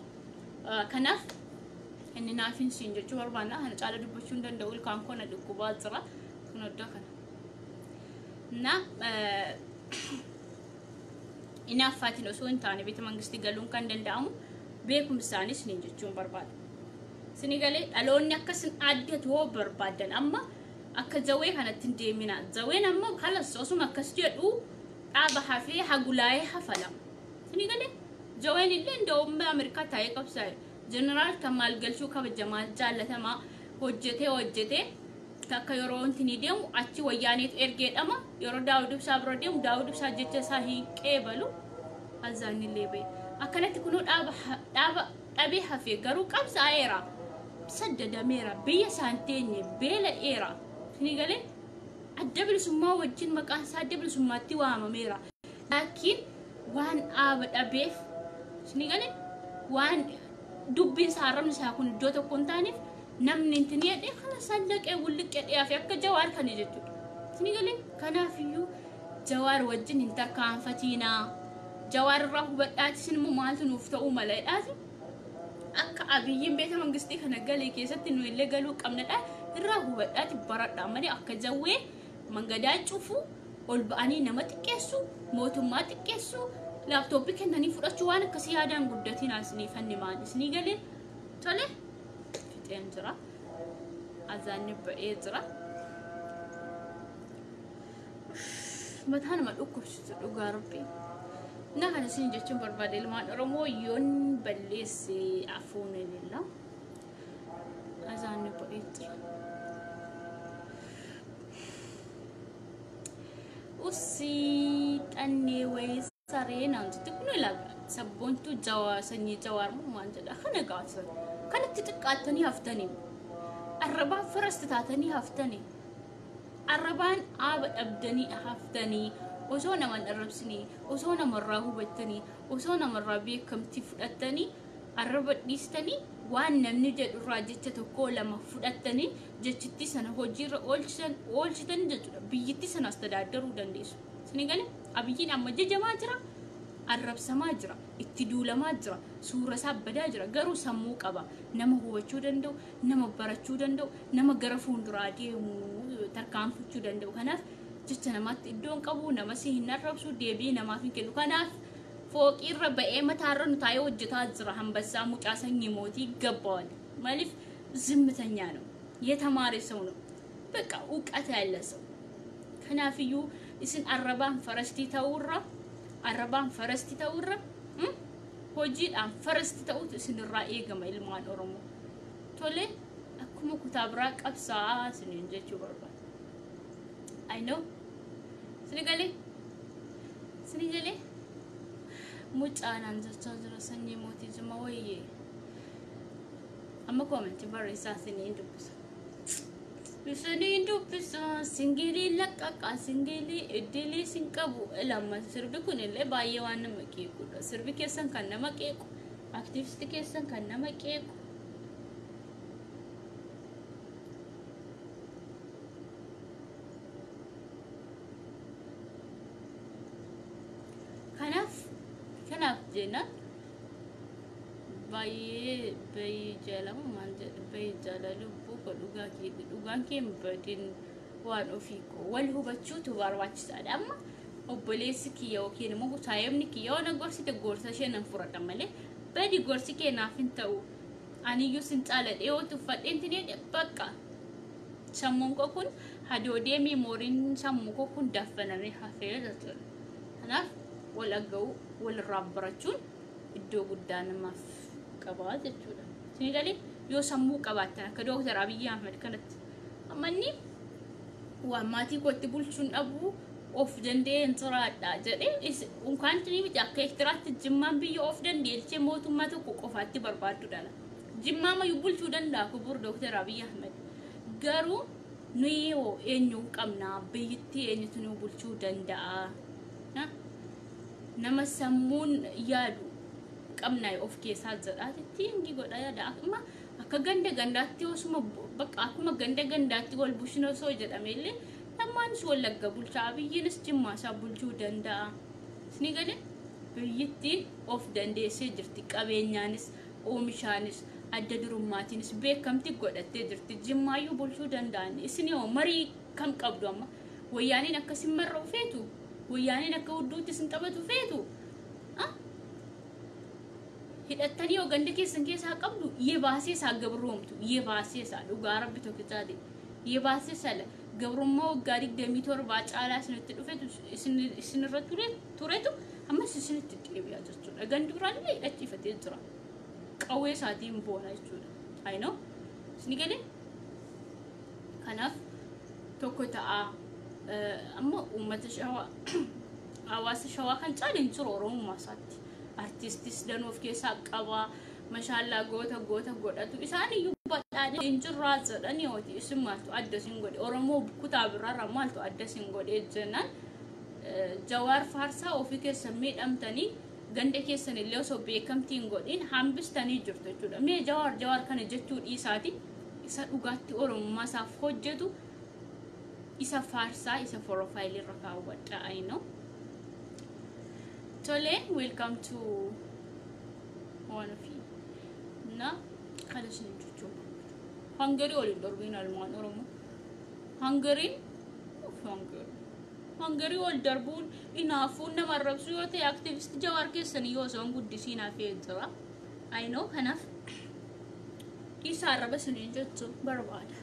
Speaker 1: Kanaaf inni naaf hin siin jechuu barbaanna. Kana caala dubbachuu hin danda'u. Ilkaan koo na dhukkubaa jira. Kun iddoo kana. Na inaaffaatiin osoo hin taane beeta mangistii galuun kan danda'amu beekumsaanis niin jechuun barbaada. Sini galee? Dhaloonni akkasin addatu hoo barbaadan, amma akka jawee kanatti hin deemina. Jaween amma kalas osuma akkas jedhu dhaaba hafee hagulaa'ee hafalama. Sini galee? Jaween illee nda'ummaa Ameerikaa taa'ee qabsaa'e. Jeneraal Kamaal Galchuu kabajamaa jaallatamaa hojjetee hojjetee takka yeroo wanti ni deemu achi wayyaaneetu ergeedhama. Yeroo Daawud Ibsaa bira deemu Daawud Ibsaa jecha isaa hin qeebalu. Azaanillee ba'e. Akkanatti kunuu dhaaba dhabee hafee garuu qabsaa'eera. Saddadameera. Biyya isaan teenye beela'eera. Sini galee? Adda bilisummaa wajjin maqaan isaa adda bilisummaatti waamameera. Laakiin waan dhaaba dhabeef, sini galee, waan dubbiin isaa, arrabni isaa kun iddoo tokko hin taaneef, namni intin jedhee kana sallaqee wulliqqee dhiyaafee akka Jawaar kana jechuudha. Sini galee? Kanaafiyyuu Jawaar wajjin hin tarkaanfatiinaa. Jawaar irraa hubadhaati isin immoo maaltu nuuf ta'uu maleedhaati. Akka Abiyyiin beeta mangistii kana galee keessatti nu illee galuu qabnadha. Irraa hubadhaati baradhaa malee akka jawwee mangadaa cufu ol ba'anii nama xiqqeessu, mootummaa xiqqeessu, laaptooppii kennanii fudhachuu waan akkasii yaadaan guddatiin isinii fanni maal isinii galee tole fixeen jira. Azaanni ba'ee jira. Mataa nama dhukkubsitu dhugaa rabbii. Na kana isin jechuun barbaade ilmaan Oromoo yoon balleesse afuun lilla. Azaanni ba'ee jira. Usii xannee wayii saree naan jetti kun ilaaga sabboontuu jawaa sanyii jawaar moo maal jedha kana gaafsan kanatti xiqqaattanii haftanii arrabaan farasti taatanii haftanii arrabaan aaba dhabdanii haftanii osoo naman arrabsinii osoo namarraa hubattanii osoo namarraa beekamtii fudhattanii arraba dhiistanii waan namni jedhurraa jecha tokko lama fudhattanii jechittii sana hojiirra oolchitan jechuudha. Biyyittii sana astadaaddaruu dandeessu. Isin galee Abiyyiin amma jajamaa jira, arrabsamaa jira, itti duulamaa jira, suura isaa badaa jira. Garuu sammuu qaba. Nama hubachuu danda'u, nama barachuu danda'u, nama gara fuulduraa deemu tarkaanfachuu danda'u. Kanaaf jecha namaatti iddoon qabu, nama si hin arrabsu, deebii namaaf hin kennu. Kanaaf fooqiirra ba'ee mataarra nu taa'ee hojjetaa jira. Hambassaa mucaa sanyii mootii ገባዋል። ማለፍ ዝምተኛ ነው፣ የተማረ ሰው ነው፣ በቃ እውቀት ያለ ሰው። Kanaafiyyuu isin arrabaan farastii ta'uurra arrabaan farastii ta'uurra hojiidhaan farastii ta'utu isinirraa eegama ilmaan Oromoo. Tole akkuma kutaa biraa qabsaa isiniin jechuu barbaada. I know. Isin galee? Isin galee? Mucaanaan jechaa jira sanyii mootii jima wayyee. Amma koomentii barreessaa isiniin dubbisa. Isiniin dubbisa singilii laqqaqqaa singilii iddilii sin qabu lama sirbi kun illee baay'ee waan nama qeequdha. Sirbi keessan kan nama qeequ, aktiivistii keessan kan nama qeequ. Kanaaf jennaan baay'ee baay'ee jaalamu maal jedha baay'ee jaala lubbuu koo dhugaa keeti dhugaan kee hin badin waan ofii koo wal hubachuutu barbaachisaadha. Amma obboleessi kiyya yookiin immoo saayibni kiyya yoo na gorsite gorsa ishee nan fudhadha malee badi gorsi kee naaf hin ta'u aniyyuu sin caaladhe yoo tuffadheen tinee bakka sammuun koo kun hadoodee miimooriin sammuu koo kun daffanamee hafee jechuudha. Kanaaf wal dhaga'uu walirraa barachuun iddoo guddaa namaaf qabaa jechuudha. Isin galee yoo sammuu qabaattan akka Dooktar Abiyyi Ahmed kanatti amma inni waan maatii kootti bulchuun dhabuu of danda'een jiraadha jedhee unkaan tuni miti akka Eertiraatti Jimmaan biyya of dandeessee mootummaa tokko qofaatti barbaaddu dhala. Jimmaa mayyuu bulchuu danda'a kubur Dooktar Abiyyi Ahmed. Garuu nuyi hoo eenyu qabna biyyittii eenyutu nu bulchuu danda'a? Nama sammuun yaadu qabna of keessaa jedhaatitti inni godha yaada. Amma akka ganda gandaatti osuma bakka akkuma ganda gandaatti wal bulchina osoo jedhame illee lammaanis Wallagga bulchaa Abiyyiinis Jimmaa isaa bulchuu danda'a. Isin galee biyyittiin of dandeessee jirti qabeenyaanis oomishaanis adda durummaatiinis beekamti godhattee jirti. Jimmaayyuu bulchuu danda'an. Isin hoo marii kam qabdu amma? Wayyaaniin akkasin marra'u feetu? Wayyaaniin akka hudduutti isin taphatu feetu? Hidhattanii yoo ganda keessan keessaa qabdu yebaasee isaa gabroomtu yebaasee isaa dhugaa rabbi tokkichaati yebaasee isaa gabrummaa waggaa 27 caalaa isinitti dhufetu isinirra turetu ammas isinitti deebi'a jechuudha. Gandi biraallee hidhachiifatee jira. Qawwee isaatiin boona jechuudha. I know. Isin galee? Kanaaf tokko ta'a. Amma uummata shawaa hawaasa shawaa kan caale hin jiru Oromummaa isaatti. Artiistis danuu of keessaa qaba. Mashaallaa goota goota godhatu. Isaan iyyuu badhaadhee hin jirraa jedhanii hooti isin maaltu adda isin godhe Oromoo kutaa biraarraa maaltu adda isin godhe jennaan Jawaar faarsaa ofii keessan miidhamtanii ganda keessan illee osoo beekamtii hin godhin hambistanii jirtu jechuudha. Mee Jawaar Jawaar kana jechuu dhiisaati isa dhugaatti Oromummaa isaaf hojjetu Isa faarsaa, isa profile irra kaawwadha. I know. Tole, welcome to one of you. Na kana isin jechuun barbaadu. Hangarii waliin darbiin almaan Oromoo. Hangariin hangarii. Hangarii wal darbuun inaafuun nama arrabsuu yoo ta'e, activist Jawaar keessanii yoo osoo hin guddisiin hafee jira. I know, kanaaf dhiisa arraba isiniin jechuun barbaada.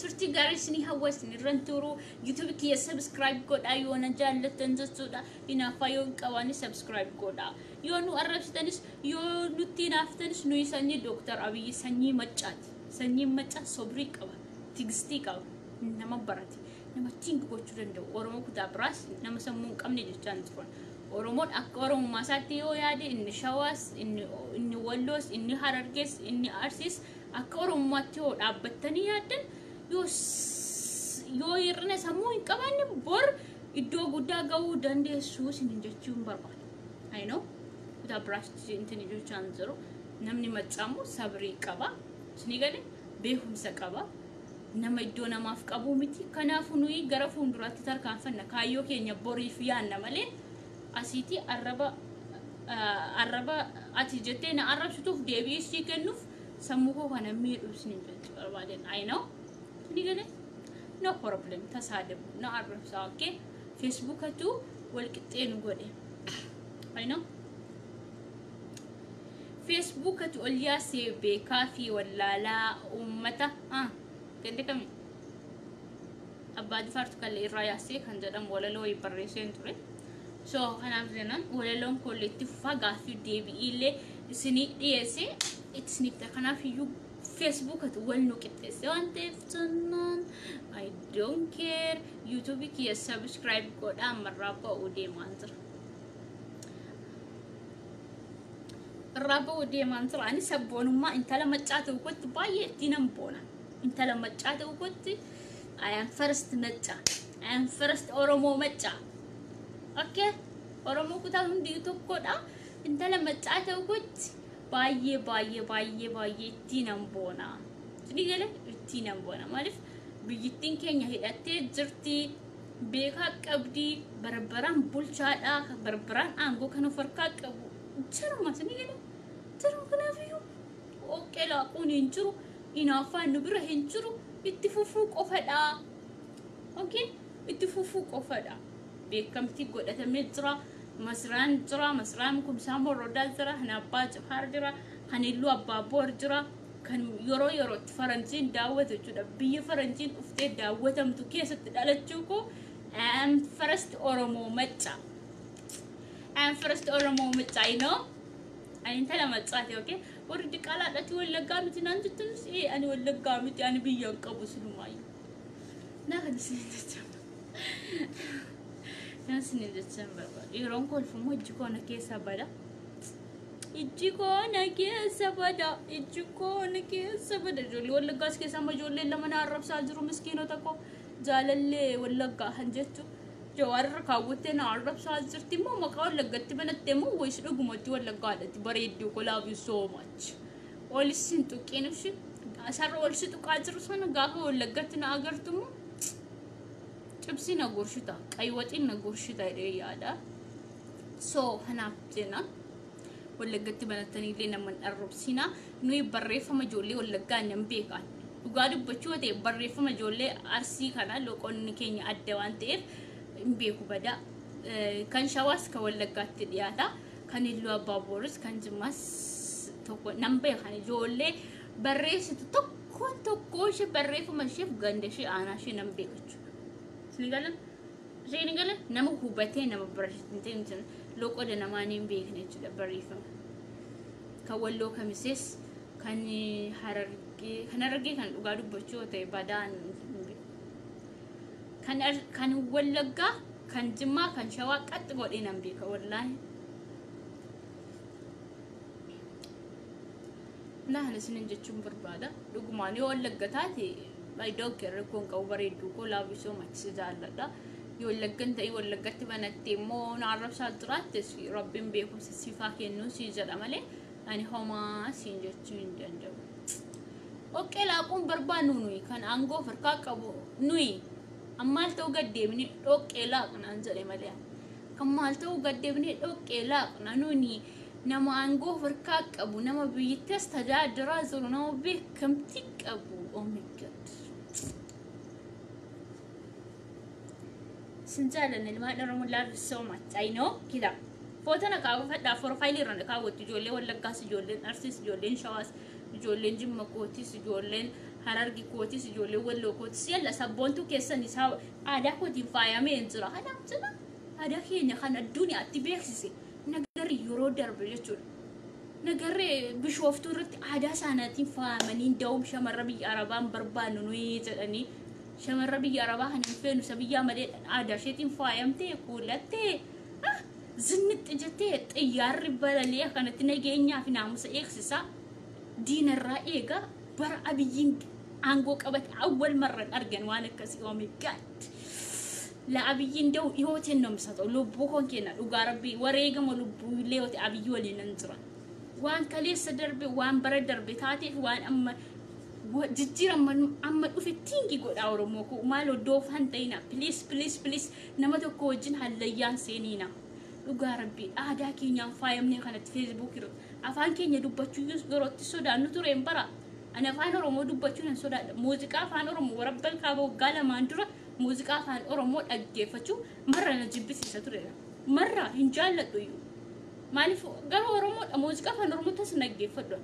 Speaker 1: Turtii gaarii isinii hawwasni irran turu. YouTube kiyya subscribe godhaa yoo na jaallattan jechuudha. Hinaaffaa yoo hin qabaanne subscribe godhaa. Yoo nu arrabsitanis, yoo nutti hinaaftanis, nuyi sanyii Dooktar Abiyyi, sanyii Maccaati. Sanyiin Maccaa sobrii qaba. Tigistii qaba. Nama barate. Nama think gochuu danda'u. Oromoo kutaa biraas nama sammuu hin qabne jechaan turan. Oromoon akka Oromummaa isaatti yoo yaade, inni Shawaas, inni Walloos, inni Harargees, inni Arsiis akka Oromummaatti yoo dhaabbattanii yaaddan, yoo hir'ina sammuu hin qabaanne, bor iddoo guddaa gahuu dandeessu isinin jechuun barbaada. I know, kutaa biraas intini jechaan jiru. Namni Maccaamu sabrii qaba. Isinii galee, beekumsa qaba. Nama iddoo namaaf qabu miti. Kanaafuu nuyi gara fuulduraatti tarkaanfanna. Kaayyoo keenya boriif yaanna malee asiitii arraba ati jettee na arrabsituuf deebii isii kennuuf sammuu koo kana miidhu isinin jechuu barbaaden. I know. Isinii galee, no problem, tasaadabu na arrabsaa, okay, Facebookatu wal qixxee nu godhe. I know. Facebookatu ol yaasee beekaa fi wallaalaa uummata gandi kami Abbaa Jifaartu kallee irraa yaasee kan jedhamu walaloo wayii barreesseen ture. So kanaaf jennaan walaloon koollee itti fufaa, gaaffii deebi'iillee isinii dhiyeessee isiniif ta'a. Kanaaf iyyuu Facebookatu wal nu qixxeesse waan ta'eef jennaan I don't care. YouTube kiyya subscribe godhaa, ammarraa ba'uu deemaan jira. Irraa ba'uu deemaan jira. Ani sabboonummaa intala Maccaa ta'u kootti baay'ee ittiin nan boona. Intala Maccaa ta'u kootti I am first Maccaa. I am first Oromoo Maccaa. Okay? Oromoo kutaa hundi tokkodha. Intala Maccaa ta'u kootti baay'ee baay'ee baay'ee baay'ee ittiin nan boona. Isinii galee, ittiin nan boona. Maaliif, biyyittiin keenya hidhattee jirti. Beekaa qabdi. Barbaraan bulchaadha. Barbaraan aangoo kan of harkaa qabu. Jiruma, isinii galee. Jiruma, kanaafiyyuu dhoqqee laaquun hin jiru. Hinaaffaan nu bira hin jiru. Itti fufuu qofadha. Okay? Itti fufuu qofadha. Beekamtii godhatamee jira. Masraan jira. Masraan Kumsaa Morodaa jira. Kan Abbaa Jifaar jira. Kan Illuu Abbaa Boor jira. Kan yeroo yerootti faranjiin daawwatu jechuudha. Biyya faranjiin dhuftee daawwatamtu keessatti dhalachuu koo I am first Oromoo Macca. I am first Oromoo Macca, you know. Ani intala Maccaati, okay? Warri diqaalaadhaati Wallaggaa miti naan jettanus, ee, ani Wallaggaa miti, ani biyya hin qabu silumaayyuu. Naa kan isin jechaa. Kan isin jechaa barbaadu. Yeroon kolfu immoo ijji koo na keessa bada. Ijji koo na keessa bada. Ijji koo na keessa bada. Ijoollee Wallaggaas keessa amma ijoolleen lama na arrabsaa jiru, miskiinota koo. Jaalallee Wallaggaa kan jettu. Jawaarra kaawwattee na arrabsaa jirti immoo maqaa Wallaggatti banattee immoo wayis dhugumatti Wallaggaadhatti bareedduu koo, love you so much. Olis hin tuqiin ishee asarra ol si tuqaa jiru sana gaafa Wallaggatti na agartu immoo cibsii na gorshita, qaywaxiin na gorshita jedhee yaada. So kanaaf jenna, Wallaggatti banattanii illee nama hin arrabsina. Nuyi barreeffama ijoollee Wallaggaa nan beekan. Dhugaa dubbachuu yoo ta'e, barreeffama ijoollee Arsii kana loqonni keenya adda waan ta'eef hin beeku badaa. Kan Shawaas kan Wallaggaatti dhiyaata. Kan Illuu Abbaa Booris kan Jimmaas tokko nan beekan, ijoollee barreessitu tokkoon tokkoo ishee, barreeffama isheef ganda ishee, aanaa ishee nan beeka jechuudha. Isin gala? Isin gala? Nama hubatee nama barreessitu loqoda namaa hin beekne jechuudha barreeffama. Kan Walloo Kamisees, kan Harargee, kan Harargee kan dhugaa dubbachuu yoo ta'e badaan hin beeku. Kan Wallaggaa, kan Jimmaa, kan Shawaa qaxxi godhee nan beeka wallaahi. Naan isinin jechuun barbaada. Dhugumaan yoo Wallagga taate, I don't care, rakkoon qabu, bareedduu koo, love you so much, si jaalladha. Yoo Wallaggan ta'e Wallaggatti banatte immoo na arrabsaa jiraattes, Rabbiin beekumsa siifaa kennuu sii jedha malee ani homaa siin jechuu hin danda'u. Dhoqqee laaquun barbaannu nuyi kan aangoo of harkaa qabu nuyi ammaal ta'uu gaddeebinee dhoqqee laaqnaan jedhe malee. Kan maal ta'uu gaddeebinee dhoqqee laaqna nuyi nama aangoo of harkaa qabu, nama biyyattis tajaajilaa jiru, nama beekamtii qabu. Oh my God. Sin jaalanna ilmaan Oromoo, love you so much. I know kila. Foota na kaawwafadhaa, profile irra na kaawwattu ijoollee Wallaggaas, ijoolleen Arsiis, ijoolleen Shawaas, ijoolleen Jimma kootis, ijoolleen Harargi kootis, ijoolleen Walloo kootis, yalla sabboontuu keessan isaa aadaa kootiin faayamee hin jira. Kanaaf jira aadaa keenya kan addunyaatti beeksise nagarri yeroo darbe jechuudha. Nagarree Bishooftuu irratti aadaa isaaniitiin faayamanii da'uum shamarra biyya Arabaan barbaannu nuyi jedhanii, shamarra biyya Arabaa kan hin feenu isa biyyaa malee aadaa isheetiin faayamtee kuulattee zinnixxi jettee xiyyaarri balali'a kanatti nageenyaa fi naamusa eegsisaa diinarraa eegaa bara Abiyyiin aangoo qabate awwal marran argan waan akkasii. Oh my God. La Abiyyiin da'u dhiyooteen namsata lubbuu koon kenna, dhugaa rabbii wareegama lubbuu illee yooti Abiyyi waliin nan jira. Waan kaleessa darbe, waan bara darbe taateef, waan amma jijjiirama amma dhufe tingi godhaa. Oromoo koo, maal doofan ta'ina, please, please, please, nama tokko wajjin hallayyaan seeniina. Dhugaa rabbii aadaa keenyaan faayamnee kanatti Facebook irra afaan keenya dubbachuu yerootti sodaannu tureen bara. Ani afaan Oromoo dubbachuu nan sodaadha. Muuziqaa afaan Oromoo warabbal kaaba waggaa 2n dura muuziqaa afaan Oromoo dhaggeeffachuu marra na jibbisiisa turedha. Marra hin jaalladhu iyyuu. Maaliif garuu Oromoodha, muuziqaa afaan Oromoo tas dhaggeeffadhu.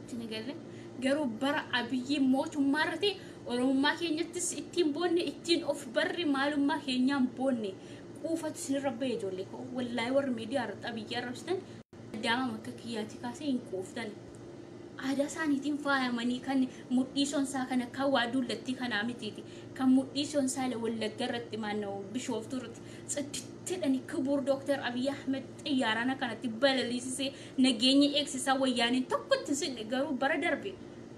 Speaker 1: Isin garuu bara Abiyyi mootummaa irra ta'e Oromummaa keenyattis ittiin boonne, ittiin of barri maalummaa keenyaan boonne quufatu isinirra bahe. Ijoollee koo, wallaahi warri miidiyaa irratti Abiyyi arrabsitan daama akka kiyyaatti kaasee hin quuftan. Aadaa isaaniitiin faayamanii kan mudhii sonsaa kan akka waa dullattii kanaa mitiiti. Kan mudhii sonsaa Wallagga irratti maanna'u Bishooftuu irratti tsidditteedhani kibuur Dooktar Abiyyi Ahmed xiyyaaraan akkanatti balaliisisee nageenya eegsisaa wayyaaniin tokkotti hin garuu bara darbe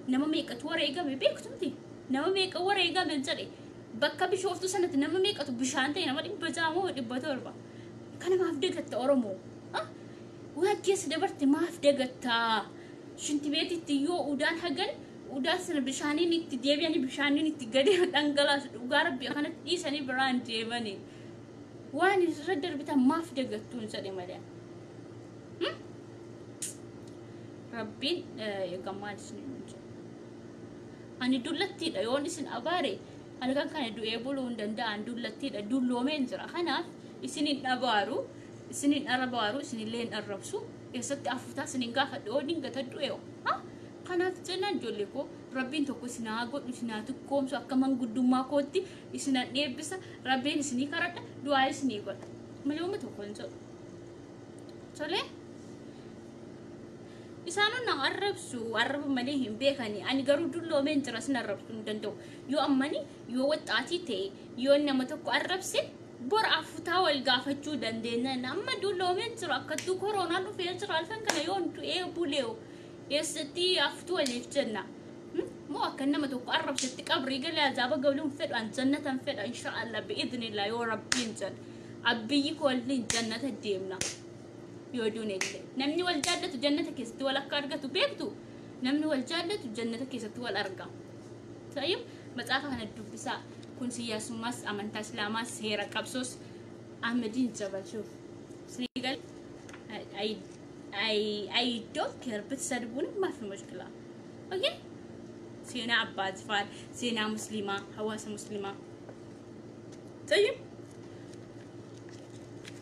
Speaker 1: nama meeqatu wareegame beektu miti? Nama meeqa wareegame jedhe? Bakka Bishooftuu sanatti nama meeqatu bishaan ta'e? Nama 600 moo 700? Kana maaf dagatta, Oromoo? Waan keessa dabarte maaf dagattaa? Shinti beetitti yoo udaan hagan udaan sana bishaaniin itti deebi'anii bishaaniin itti gadi dhangalaasu, dhugaa rabbi akkanatti dhiisanii biraan deemanii waan irra darbitan maaf dagattuun jedhe malee. Rabbiin egaa maal isin jedhu? Ani dullattiidha, yoon isin abaare halkan kana du'ee buluu hin danda'an. Dullattiidha, dulloomeen jira. Kanaaf isin hin abaaru, isin hin abaaru, isinillee hin arrabsu. Eessatti afuutaa isin hin gaafadhu yoo dingata du'e. Kanaaf jennaan ijoollee koo, rabbiin tokko isin haa godhu, isin haa tukkoomsu. Akka manguddummaa kootti isin haa eebbisa. Rabbiin isinii kadhadha, du'aa isinii godha malee uummata tokko hin jedhu. Tolee. Isaanuu na arrabsu, arraba malee hin beekani. Ani garuu dulloomeen jira, sin arrabsuu hin danda'u. Yoo ammani yoo waxxaatii ta'e, yoo nama tokko arrabse, bor afutaa wal gaafachuu dandeenya. Amma dulloomeen jira, akkattuu koronaan dhufee jira. Halkan kana yoo du'ee buleewu eessatti afutuu waliif jenna? Moo akka nama tokko arrabsetti qabrii galee azaaba galuun fedhu. An jannatan fedha, inshaallah, bi'idhnillah, yoo rabbiin jedhe abbiyyi koolliin jannata deemna. Yoo duune illee namni wal jaallatu jannata keessatti wal akka argatu beektu. Namni wal jaallatu jannata keessatti wal arga. Tayyib, macaafa kana dubbisaa. Kun siyaasummaas, amantaa islaamaas, seera qabsoos Ahmediin jabalchuuf sinigal. I don't care ብትሰድቡንም ما في مشكلة, okay? Seenaa Abbaa Jifaar, seenaa muslimaa, hawaasa muslimaa. Tayyib,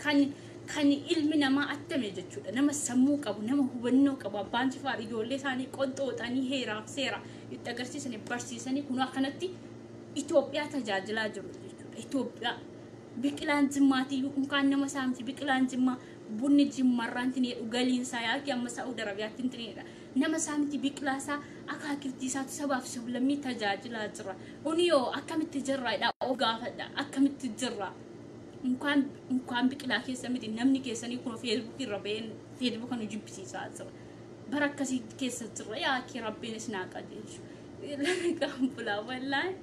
Speaker 1: kan ilmi namaa attame jechuudha. Nama sammuu qabu, nama hubannoo qabu. Abbaan Jifaar ijoollee isaanii qonxooxanii heeraaf seera itti agarsiisanii barsiisanii kun akkanatti Itoophiyaa tajaajilaa jiru jechuudha. Itoophiyaa biqilaan Jimmaatiyyuu unkaan nama saamti. Biqilaan Jimmaa, bunni Jimmarraan tinee galiin isaa yaaki amma Saa'ud Arabiyaatti tineedha. Nama saamti, biqilaa isaa akaakiltii isaatu sabaaf sablammii tajaajilaa jira. Uniyoo akkamitti jirraadha? Of gaafadha, akkamitti jirra? Unkaan biqilaa keessa miti, namni keessanii kun Facebook irra baheen Facebook nu jibbisiisaa jira. Bara akkasii keessa jirra. Yaakii rabbiin isin haa qajeelchu. Kan wallaahi.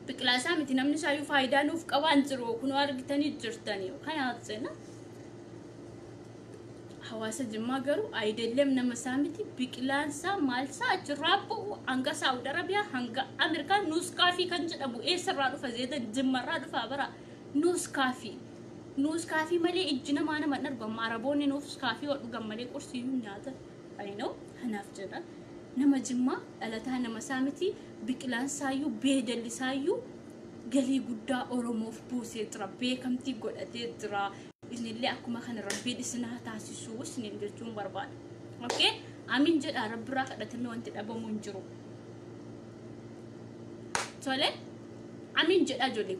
Speaker 1: Biqilaa isaa miti, namni isaayyuu faayidaa nuuf qabaan jiru kunoo argitanii jirtanii. Kanaaf jenna. Hawaasa Jimmaa garuu ayidelleem nama isaa miti biqilaansaa maalsaa achirraa bu'u hanga Saawud Arabiyaa hanga Ameerikaa nuuskaafii kan jedhamu eessarraa dhufa zeetan Jimmarraa dhufaa bara nuuskaafii. Nuuskaafii malee ijji namaa nama hin argu. Amma Araboonni nuuskaafii yoo dhugan malee qursiyyuu nyaatan. I know kanaaf jedha. Nama Jimmaa dhalataa nama isaa miti biqilaansaayyuu beedallisaayyuu galii guddaa Oromoof buusee jira. Beekamtii godhatee jira. Isinillee akkuma kana Rabbiin isin haa taasisuu isiniin jechuun barbaada. Okay? Amiin jedhaa Rabbirraa kadhatamee wanti dhabamu hin jiru. Tole? Amiin jedhaa ijoollee.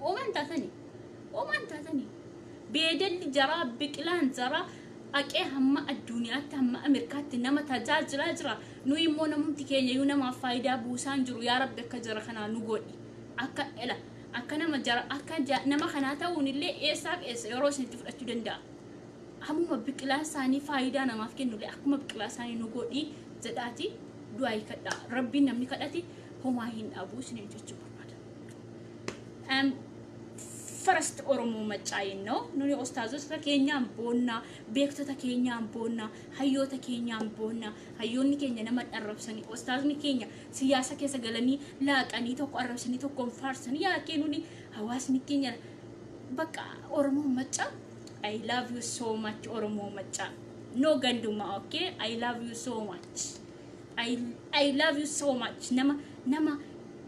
Speaker 1: Oomaan taatanii. Oomaan taatanii. Beedalli jaraa biqilaan jaraa haqee hamma addunyaatti hamma Ameerikaatti nama tajaajilaa jira. Nuyi immoo namumti keenya iyyuu namaaf faayidaa buusaa hin jiru. Yaa Rabbi akka jara kanaa nu godhi. Akka ela akka nama jara akka nama kanaa ta'uun illee eessaaf eessa yeroo isinitti fudhachuu danda'a. Hammuma biqilaa isaanii faayidaa namaaf kennullee akkuma biqilaa isaanii nu godhi jedhaati du'aa kadhaa. Rabbiin namni kadhate homaa hin dhabu isiniin jechuu barbaada. First Oromoo Maccaayin ነው. Nuni ustaazota keenyaan boonna, beektota keenyaan boonna, hayyoota keenyaan boonna. Hayyoonni keenya nama arrabsanii, ustaazni keenya siyaasa keessa galanii laaqanii tokko arrabsanii tokkoon faarsanii yaa nuni hawaasni keenya bakka Oromoo Maccaa. I love you so much Oromoo Maccaa. No ganduma, okay? I love you so much. I love you so much. Nama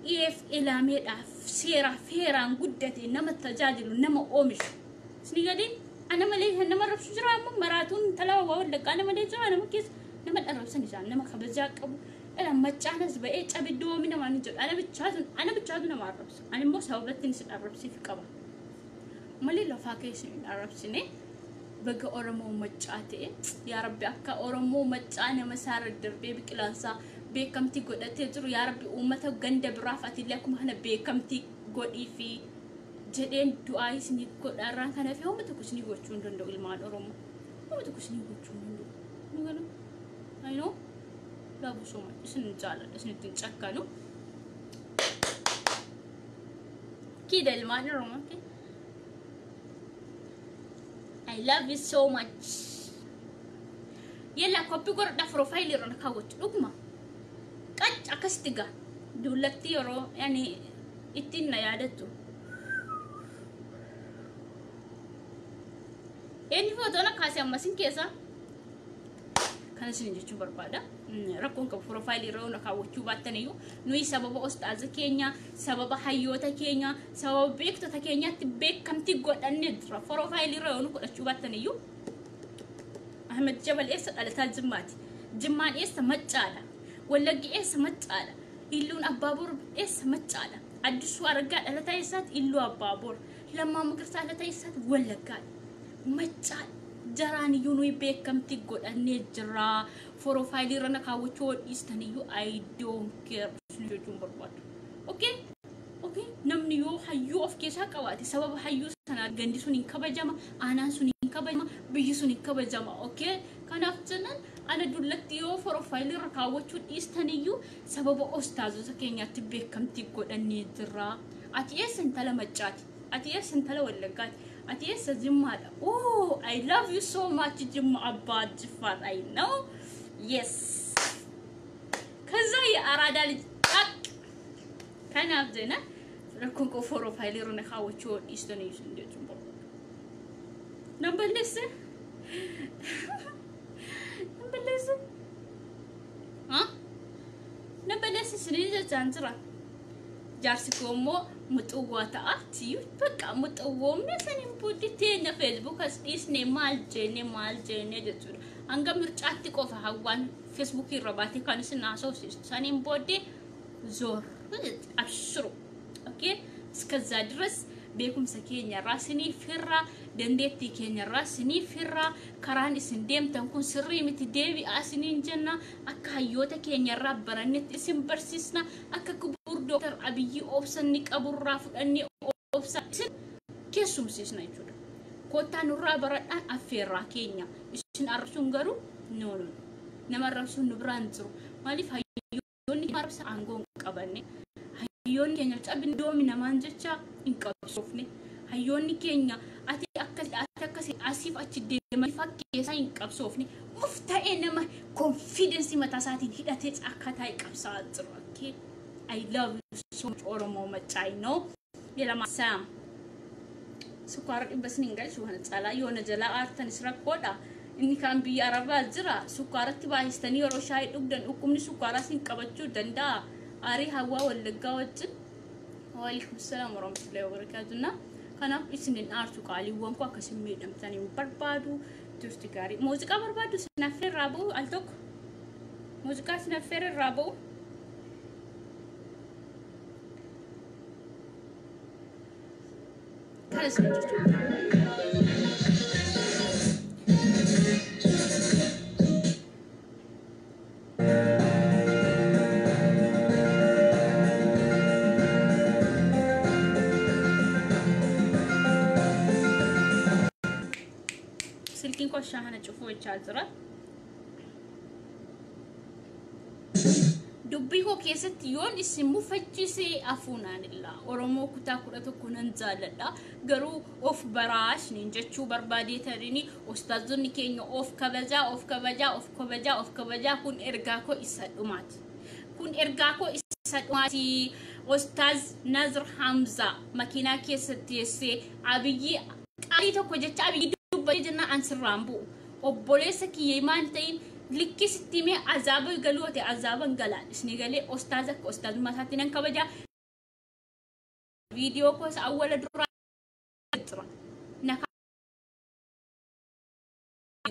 Speaker 1: dhiyeef ilaameedhaaf seeraaf heeraan guddate nama tajaajilu nama oomishu. Isin gadi ana malee nama arrabsu jira ammoo maraatuun talaa waa wallaggaa nama malee jira nama keessa nama arrabsan isaan nama kabajaa qabu. Ela maccaanas ba'ee cabiddoomi namaan hin jedhu ana bichaatu nama arrabsa. Ani immoo sababatti isin arrabsiif qaba. Malee lafaa keessa hin arrabsine. Baga Oromoo Maccaa ta'e. Yaa Rabbi akka Oromoo Maccaa nama isaarra darbee biqilaansaa beekamtii godhatee jiru yaa Rabbi uummata ganda biraaf atillee akkuma kana beekamtii godhii fi jedheen du'aa isinii godha. Irraan kana fi homma tokko isinii gochuu hin danda'u ilmaan Oromoo. Homma tokko isinii gochuu hin danda'u. Ni galu? I know. Love you so much. Isin jaaladha. Isinitti hin cakkanu. Kiida ilmaan Oromoo. Okay? I love you so much. Yalla copy godhadhaa profile irra na kaawwachu dhuguma. Qac akkasitti gaa. Dullatti yeroo yani ittiin na yaadattu. Eenyu footoo na kaase ammasin keessa? Kana isin jechuun barbaada. Rakkoon qabu profile irra na kaawwachuu baattan iyyuu nuyi sababa ostaaza keenya, sababa hayyoota keenya, sababa beektota keenyaatti beekamtii godhannee jira. Profile irra yoo nu godhachuu baattan iyyuu Ahmed Jabal eessa dhalataa Jimmaati. Jimmaan eessa Maccaadha. Wallaggi eessa Maccaadha. Illuun Abbaaboor eessa Maccaadha. Addisuu Araggaa dhalataa eessaati? Illuu Abbaaboor. Lammaa Magarsaa dhalataa eessaati? Wallaggaadha. Maccaadha. Jaraan iyyuu nuyi beekamtii godhannee jira. Profile irra na kaawwachuu dhiistan iyyuu I don't care jechuun barbaadu. Okay? Okay? Namni yoo hayyuu of keessaa qabaate sababa hayyuu sanaa gandi sun hin kabajama, aanaan sun hin kabajama, biyyi sun hin kabajama. Okay? Kanaaf jennaan ana dullatti yoo profile irra kaawwachuu dhiistan iyyuu sababa ostaazota keenyaatti beekamtii godhannee jirra. Ati eessa intala Maccaati? Ati eessa intala Wallaggaati? Ati eessa Jimmaadha? Oh, I love you so much Jimma Abbaa Jifaar. I know. Yes. ከዛ የአራዳ ልጅ ጣቅ kanaaf jenna rakkoon koo profile irra na kaawwachuu dhiistan iyyuu jechuun barbaadu. Nan balleesse? Nan balleesse? Nan balleesse isinii jechaan jira. Jaarsi koo immoo muxuwwaa ta'a. Tiyu bakka muxuwwoomne saniin booddee teenya Facebook as dhiisnee maal jenne maal jenne jechuudha. Hanga mircaatti qofa hawwaan Facebook irra baatee kan isin haasofsiistu. Saniin booddee zoor abshiru. Okay? እስከዛ ድረስ beekumsa keenyarraa sinii firraa dandeettii keenyarraa sinii firraa karaan isin deemtan kun sirrii miti deebi'aa isiniin jenna. Akka hayyoota keenyarraa barannetti isin barsiisna. Akka kubur Dooktar Abiyyi obsanni qaburraa fudhannee obsa isin keessumsiisna jechuudha. Koottaa nurraa baradhaan affeerraa keenya. Isin arrabsuun garuu no, no, nama arrabsuun nu biraan jiru. Maaliif hayyoonni arrabsa aangoo hin qabanne? Hayyoonni keenya cabni doomi namaan jecha hin qabsoofne. Hayyoonni keenya ati akkas ati akkas asiif achi deemanii fakkeessaa hin qabsoofne of ta'ee nama confidence mataa isaatiin hidhatee akka taa'e qabsaa jiru. Okay? I love you so much Oromoo Maccaa, I know. Jedhama Saam. Sukkaara dhibba isin hin galchu kana caalaa yoo na jalaa aartanis rakkoodha. Inni kaan biyya Arabaa jira. Sukkaaratti baay'istanii yeroo shaayii dhugdan dhukkubni sukkaaraa isin qabachuu danda'a. Aarii hawaa Wallaggaa wajjin. Waalaikum salaam warahmatullahi wabarakatuh. Kanaaf isin hin aartu qaaliiwwan koo akkasin miidhamtan hin barbaadu. Turti gaarii. Muuziqaa barbaadu isin affeerraa ba'u al tokko. Muuziqaa isin affeerraa ba'u. Kana isin jechuudha. Silkiin koo shaahana cufuu jechaa jira. Dubbii koo keessatti yoon isin mufachiisee afuunaan illaa Oromoo kutaa 11 nan jaalladha. Garuu of baraa isiniin jechuu barbaadeetanii ustaazonni keenya of kabajaa, of kabajaa, of kabajaa, of kabajaa. Kun ergaa koo isa dhumaati. Kun ergaa koo isa dhumaati. Ustaaz Nazir Hamza makiinaa keessatti teessee Abiyyi qaalii tokko jecha Abiyyi dubbatee jennaan an sirraan bu'u. Obboleessa kiyya maan ta'in likkisitti mee azaaba galuu ta'e azaaban galaan isinii galee ustaaz akka ustaazummaa isaatti nan kabajaa. Viidiyoo koo isa awwala duraa jira. Na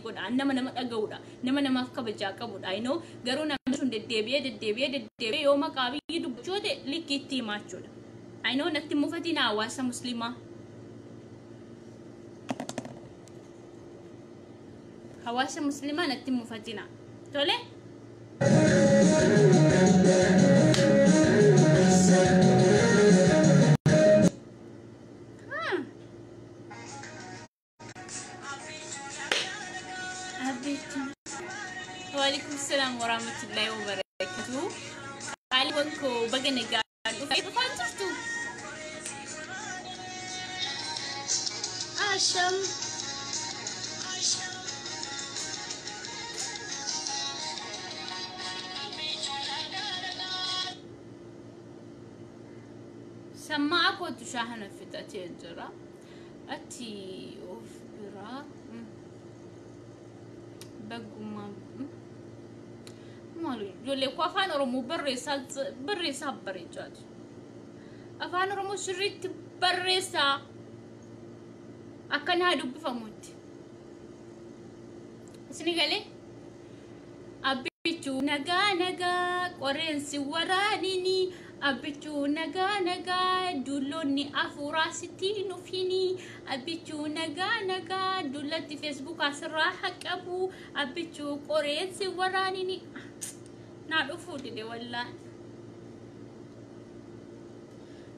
Speaker 1: godha nama nama dhaga'uudha, nama namaaf kabajaa qabudha. Inoo garuu namni sun deddeebi'ee deddeebi'ee deddeebi'ee yoo maqaa Abiyyi dubbachuu ta'e likki itti himaa jechuudha. Inoo natti mufatiin hawaasa musliimaa. Hawaasa musliimaa natti mufatina. Tole? Waalaikum salam warahmatullahi wabarakatuh. Qaaliiwwan koo baga nagaan dhufaa jirtu. Asham. Sammaa kootu shaahana fixatee jira. Ati of biraa baguma maali ijoollee koo afaan Oromoo barreessaa barreessaa bareechaati. Afaan Oromoo sirriitti barreessaa akka naa dubbifamutti. Isin galee abbichuu nagaa nagaa qoreensi waraanini abbichuu nagaa nagaa dullonni afuuraa sitti nufini abbichuu nagaa nagaa dullatti feesbuuk asirraa haqabu abbichuu qoreensi waraanini naa dhufuu dide wallaan.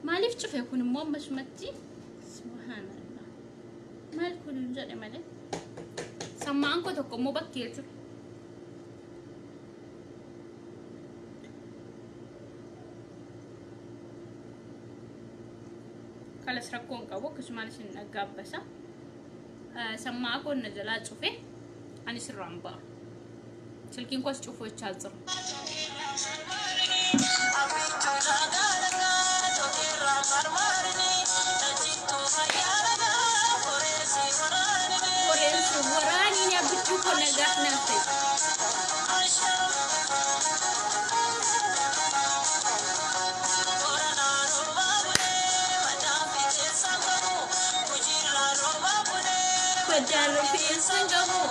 Speaker 1: Maaliif cufe kun immoo ammasumatti? Subhaanallah. Maal kun jedhe malee? Sammaan koo tokko immoo bakkee jiru. Kalas rakkoo hin qabu akkasumaan isin dhagaabbasa. Sammaa koo na jalaa cufe ani sirraan ba'a. Silkiin koos cufuu jechaa jira. Qoreensi waraaniin abbichuu koo nagaaf naaf ta'e. Baddaan rifeensa hin qabu.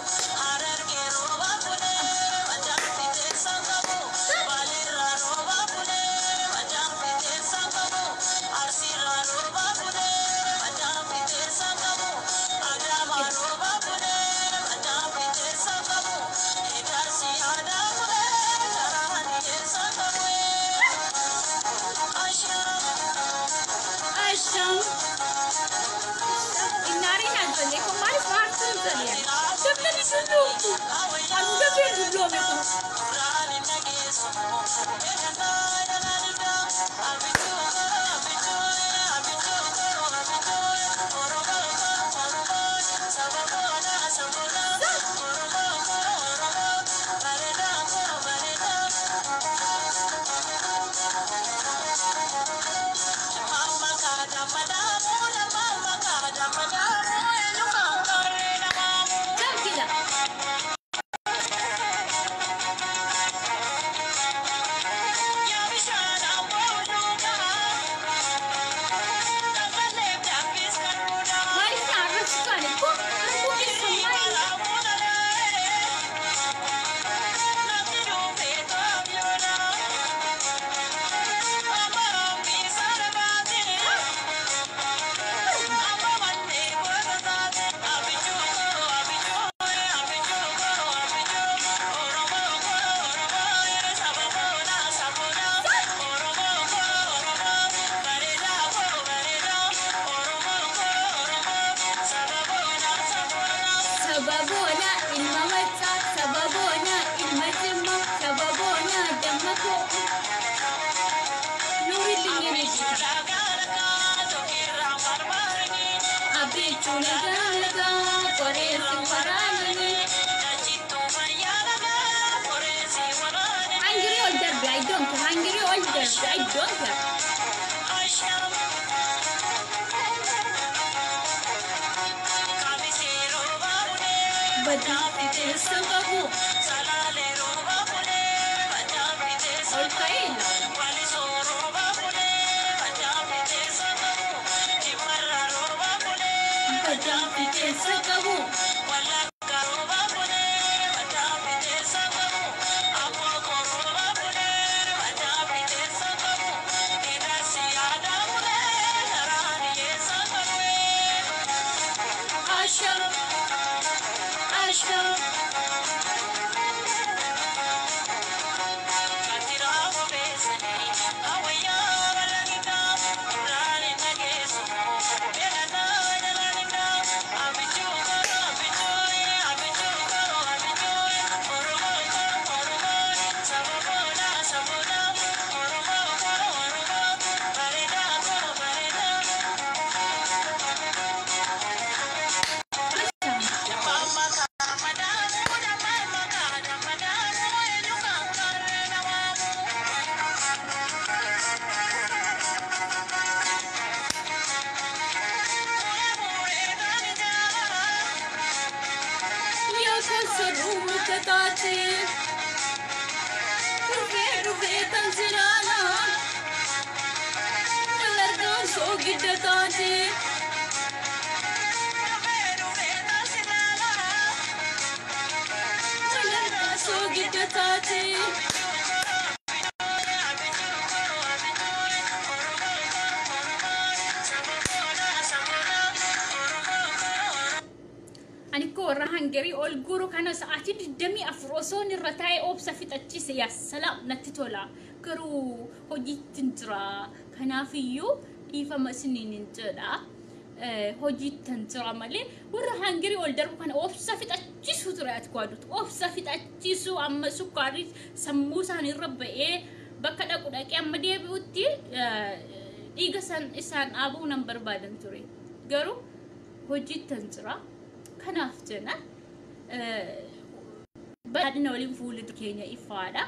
Speaker 1: Asham. Innaariin ijoollee kun maaliif aartuu hin jedhan? Daftanii dulloomtu. Anuu dafee dulloome kun. Sababoona ilma maccaa, sababoona ilma jimmaa, sababoona damma koo. Nuurillee ni jira. Abbichuun gaalagaa qoreessi waraananii. Hangirii ol darbe, I don't care. Hangirii ol darbe, I don't care. Baddaa fixeensa qabu. Ol ka'ee ilaala. Baddaa fixeensa qabu. Asham, asham. Yaa kasaruu muka taate. Dhufee dhufee kan jiraana. Malargaan soogidda taate. Malargaan soogidda taate. Ani koo warra hangarii ol guru kana sa'aatii 24 osoon irra taa'ee obsa fixachiise, yaa salaam, natti tola. Garuu hojiitti hin jira. Kanaafiyyuu dhiifama isiniin hin jedha. Hojiitti hin jira malee warra hangarii ol darbu kana obsa fixachiisu ture ati kwaadutu. Obsa fixachiisu amma sukkaarri sammuu isaanii irra ba'ee bakka dhaqu dhaqee amma deebi'utti dhiiga isaan dhaabuu nan barbaadan ture. Garuu hojiitti hin jira. Kanaaf jenna badhaadhina waliin fuulli keenya ifaadha.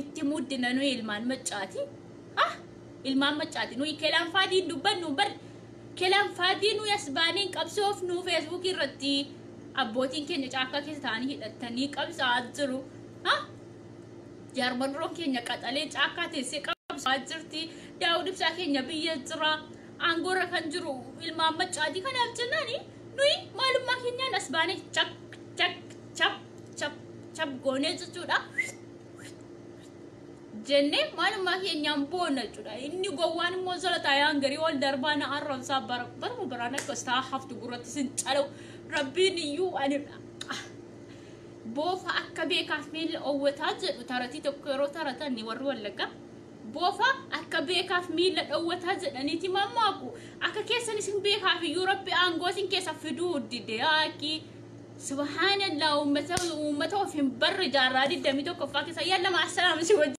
Speaker 1: Itti muddina, nuyi ilmaan maccaati. Ah, ilmaan maccaati. Nuyi kelaan faatii hin dubbannu bar. Kelaan faatii nuyi as baanee qabsoof nu Feesbuukii irratti abbootiin keenya caakkaa keessa ta'anii hidhatanii qabsaa'aa jiru. Ah, jaarmanroon keenya qaxalee caakkaa teessee qabsaa'aa jirti. Daawud Ibsaa keenya biyya jira. Aangoorra kan jiru ilmaan maccaati. Kanaaf jennaani nuyi maalummaa keenyaan as baanee chak chak chap chap chap goonee jechuudha. Jennee maalummaa keenyaan boonna jechuudha. Inni gowwaan immoo jala taa'ee hangarii ol darbaa na arrabsaa baruma baraan akkas ta'a haftu gurratti sin calawu. Rabbiin iyyuu ani boofa akka beekaaf miila owwataa jedhu taratii tokko yeroo taratan warri Wallaggaa. Boofa akka beekaaf miila dhowwataa jedhaniiti mammaaku. Akka keessan isin beekaaf iyyuu Rabbi aangoo isin keessa fiduu dide haaki. Subhaanallah, uummata of hin barre jaarraa 21ffaa keessa yallama assalaam si wajjin.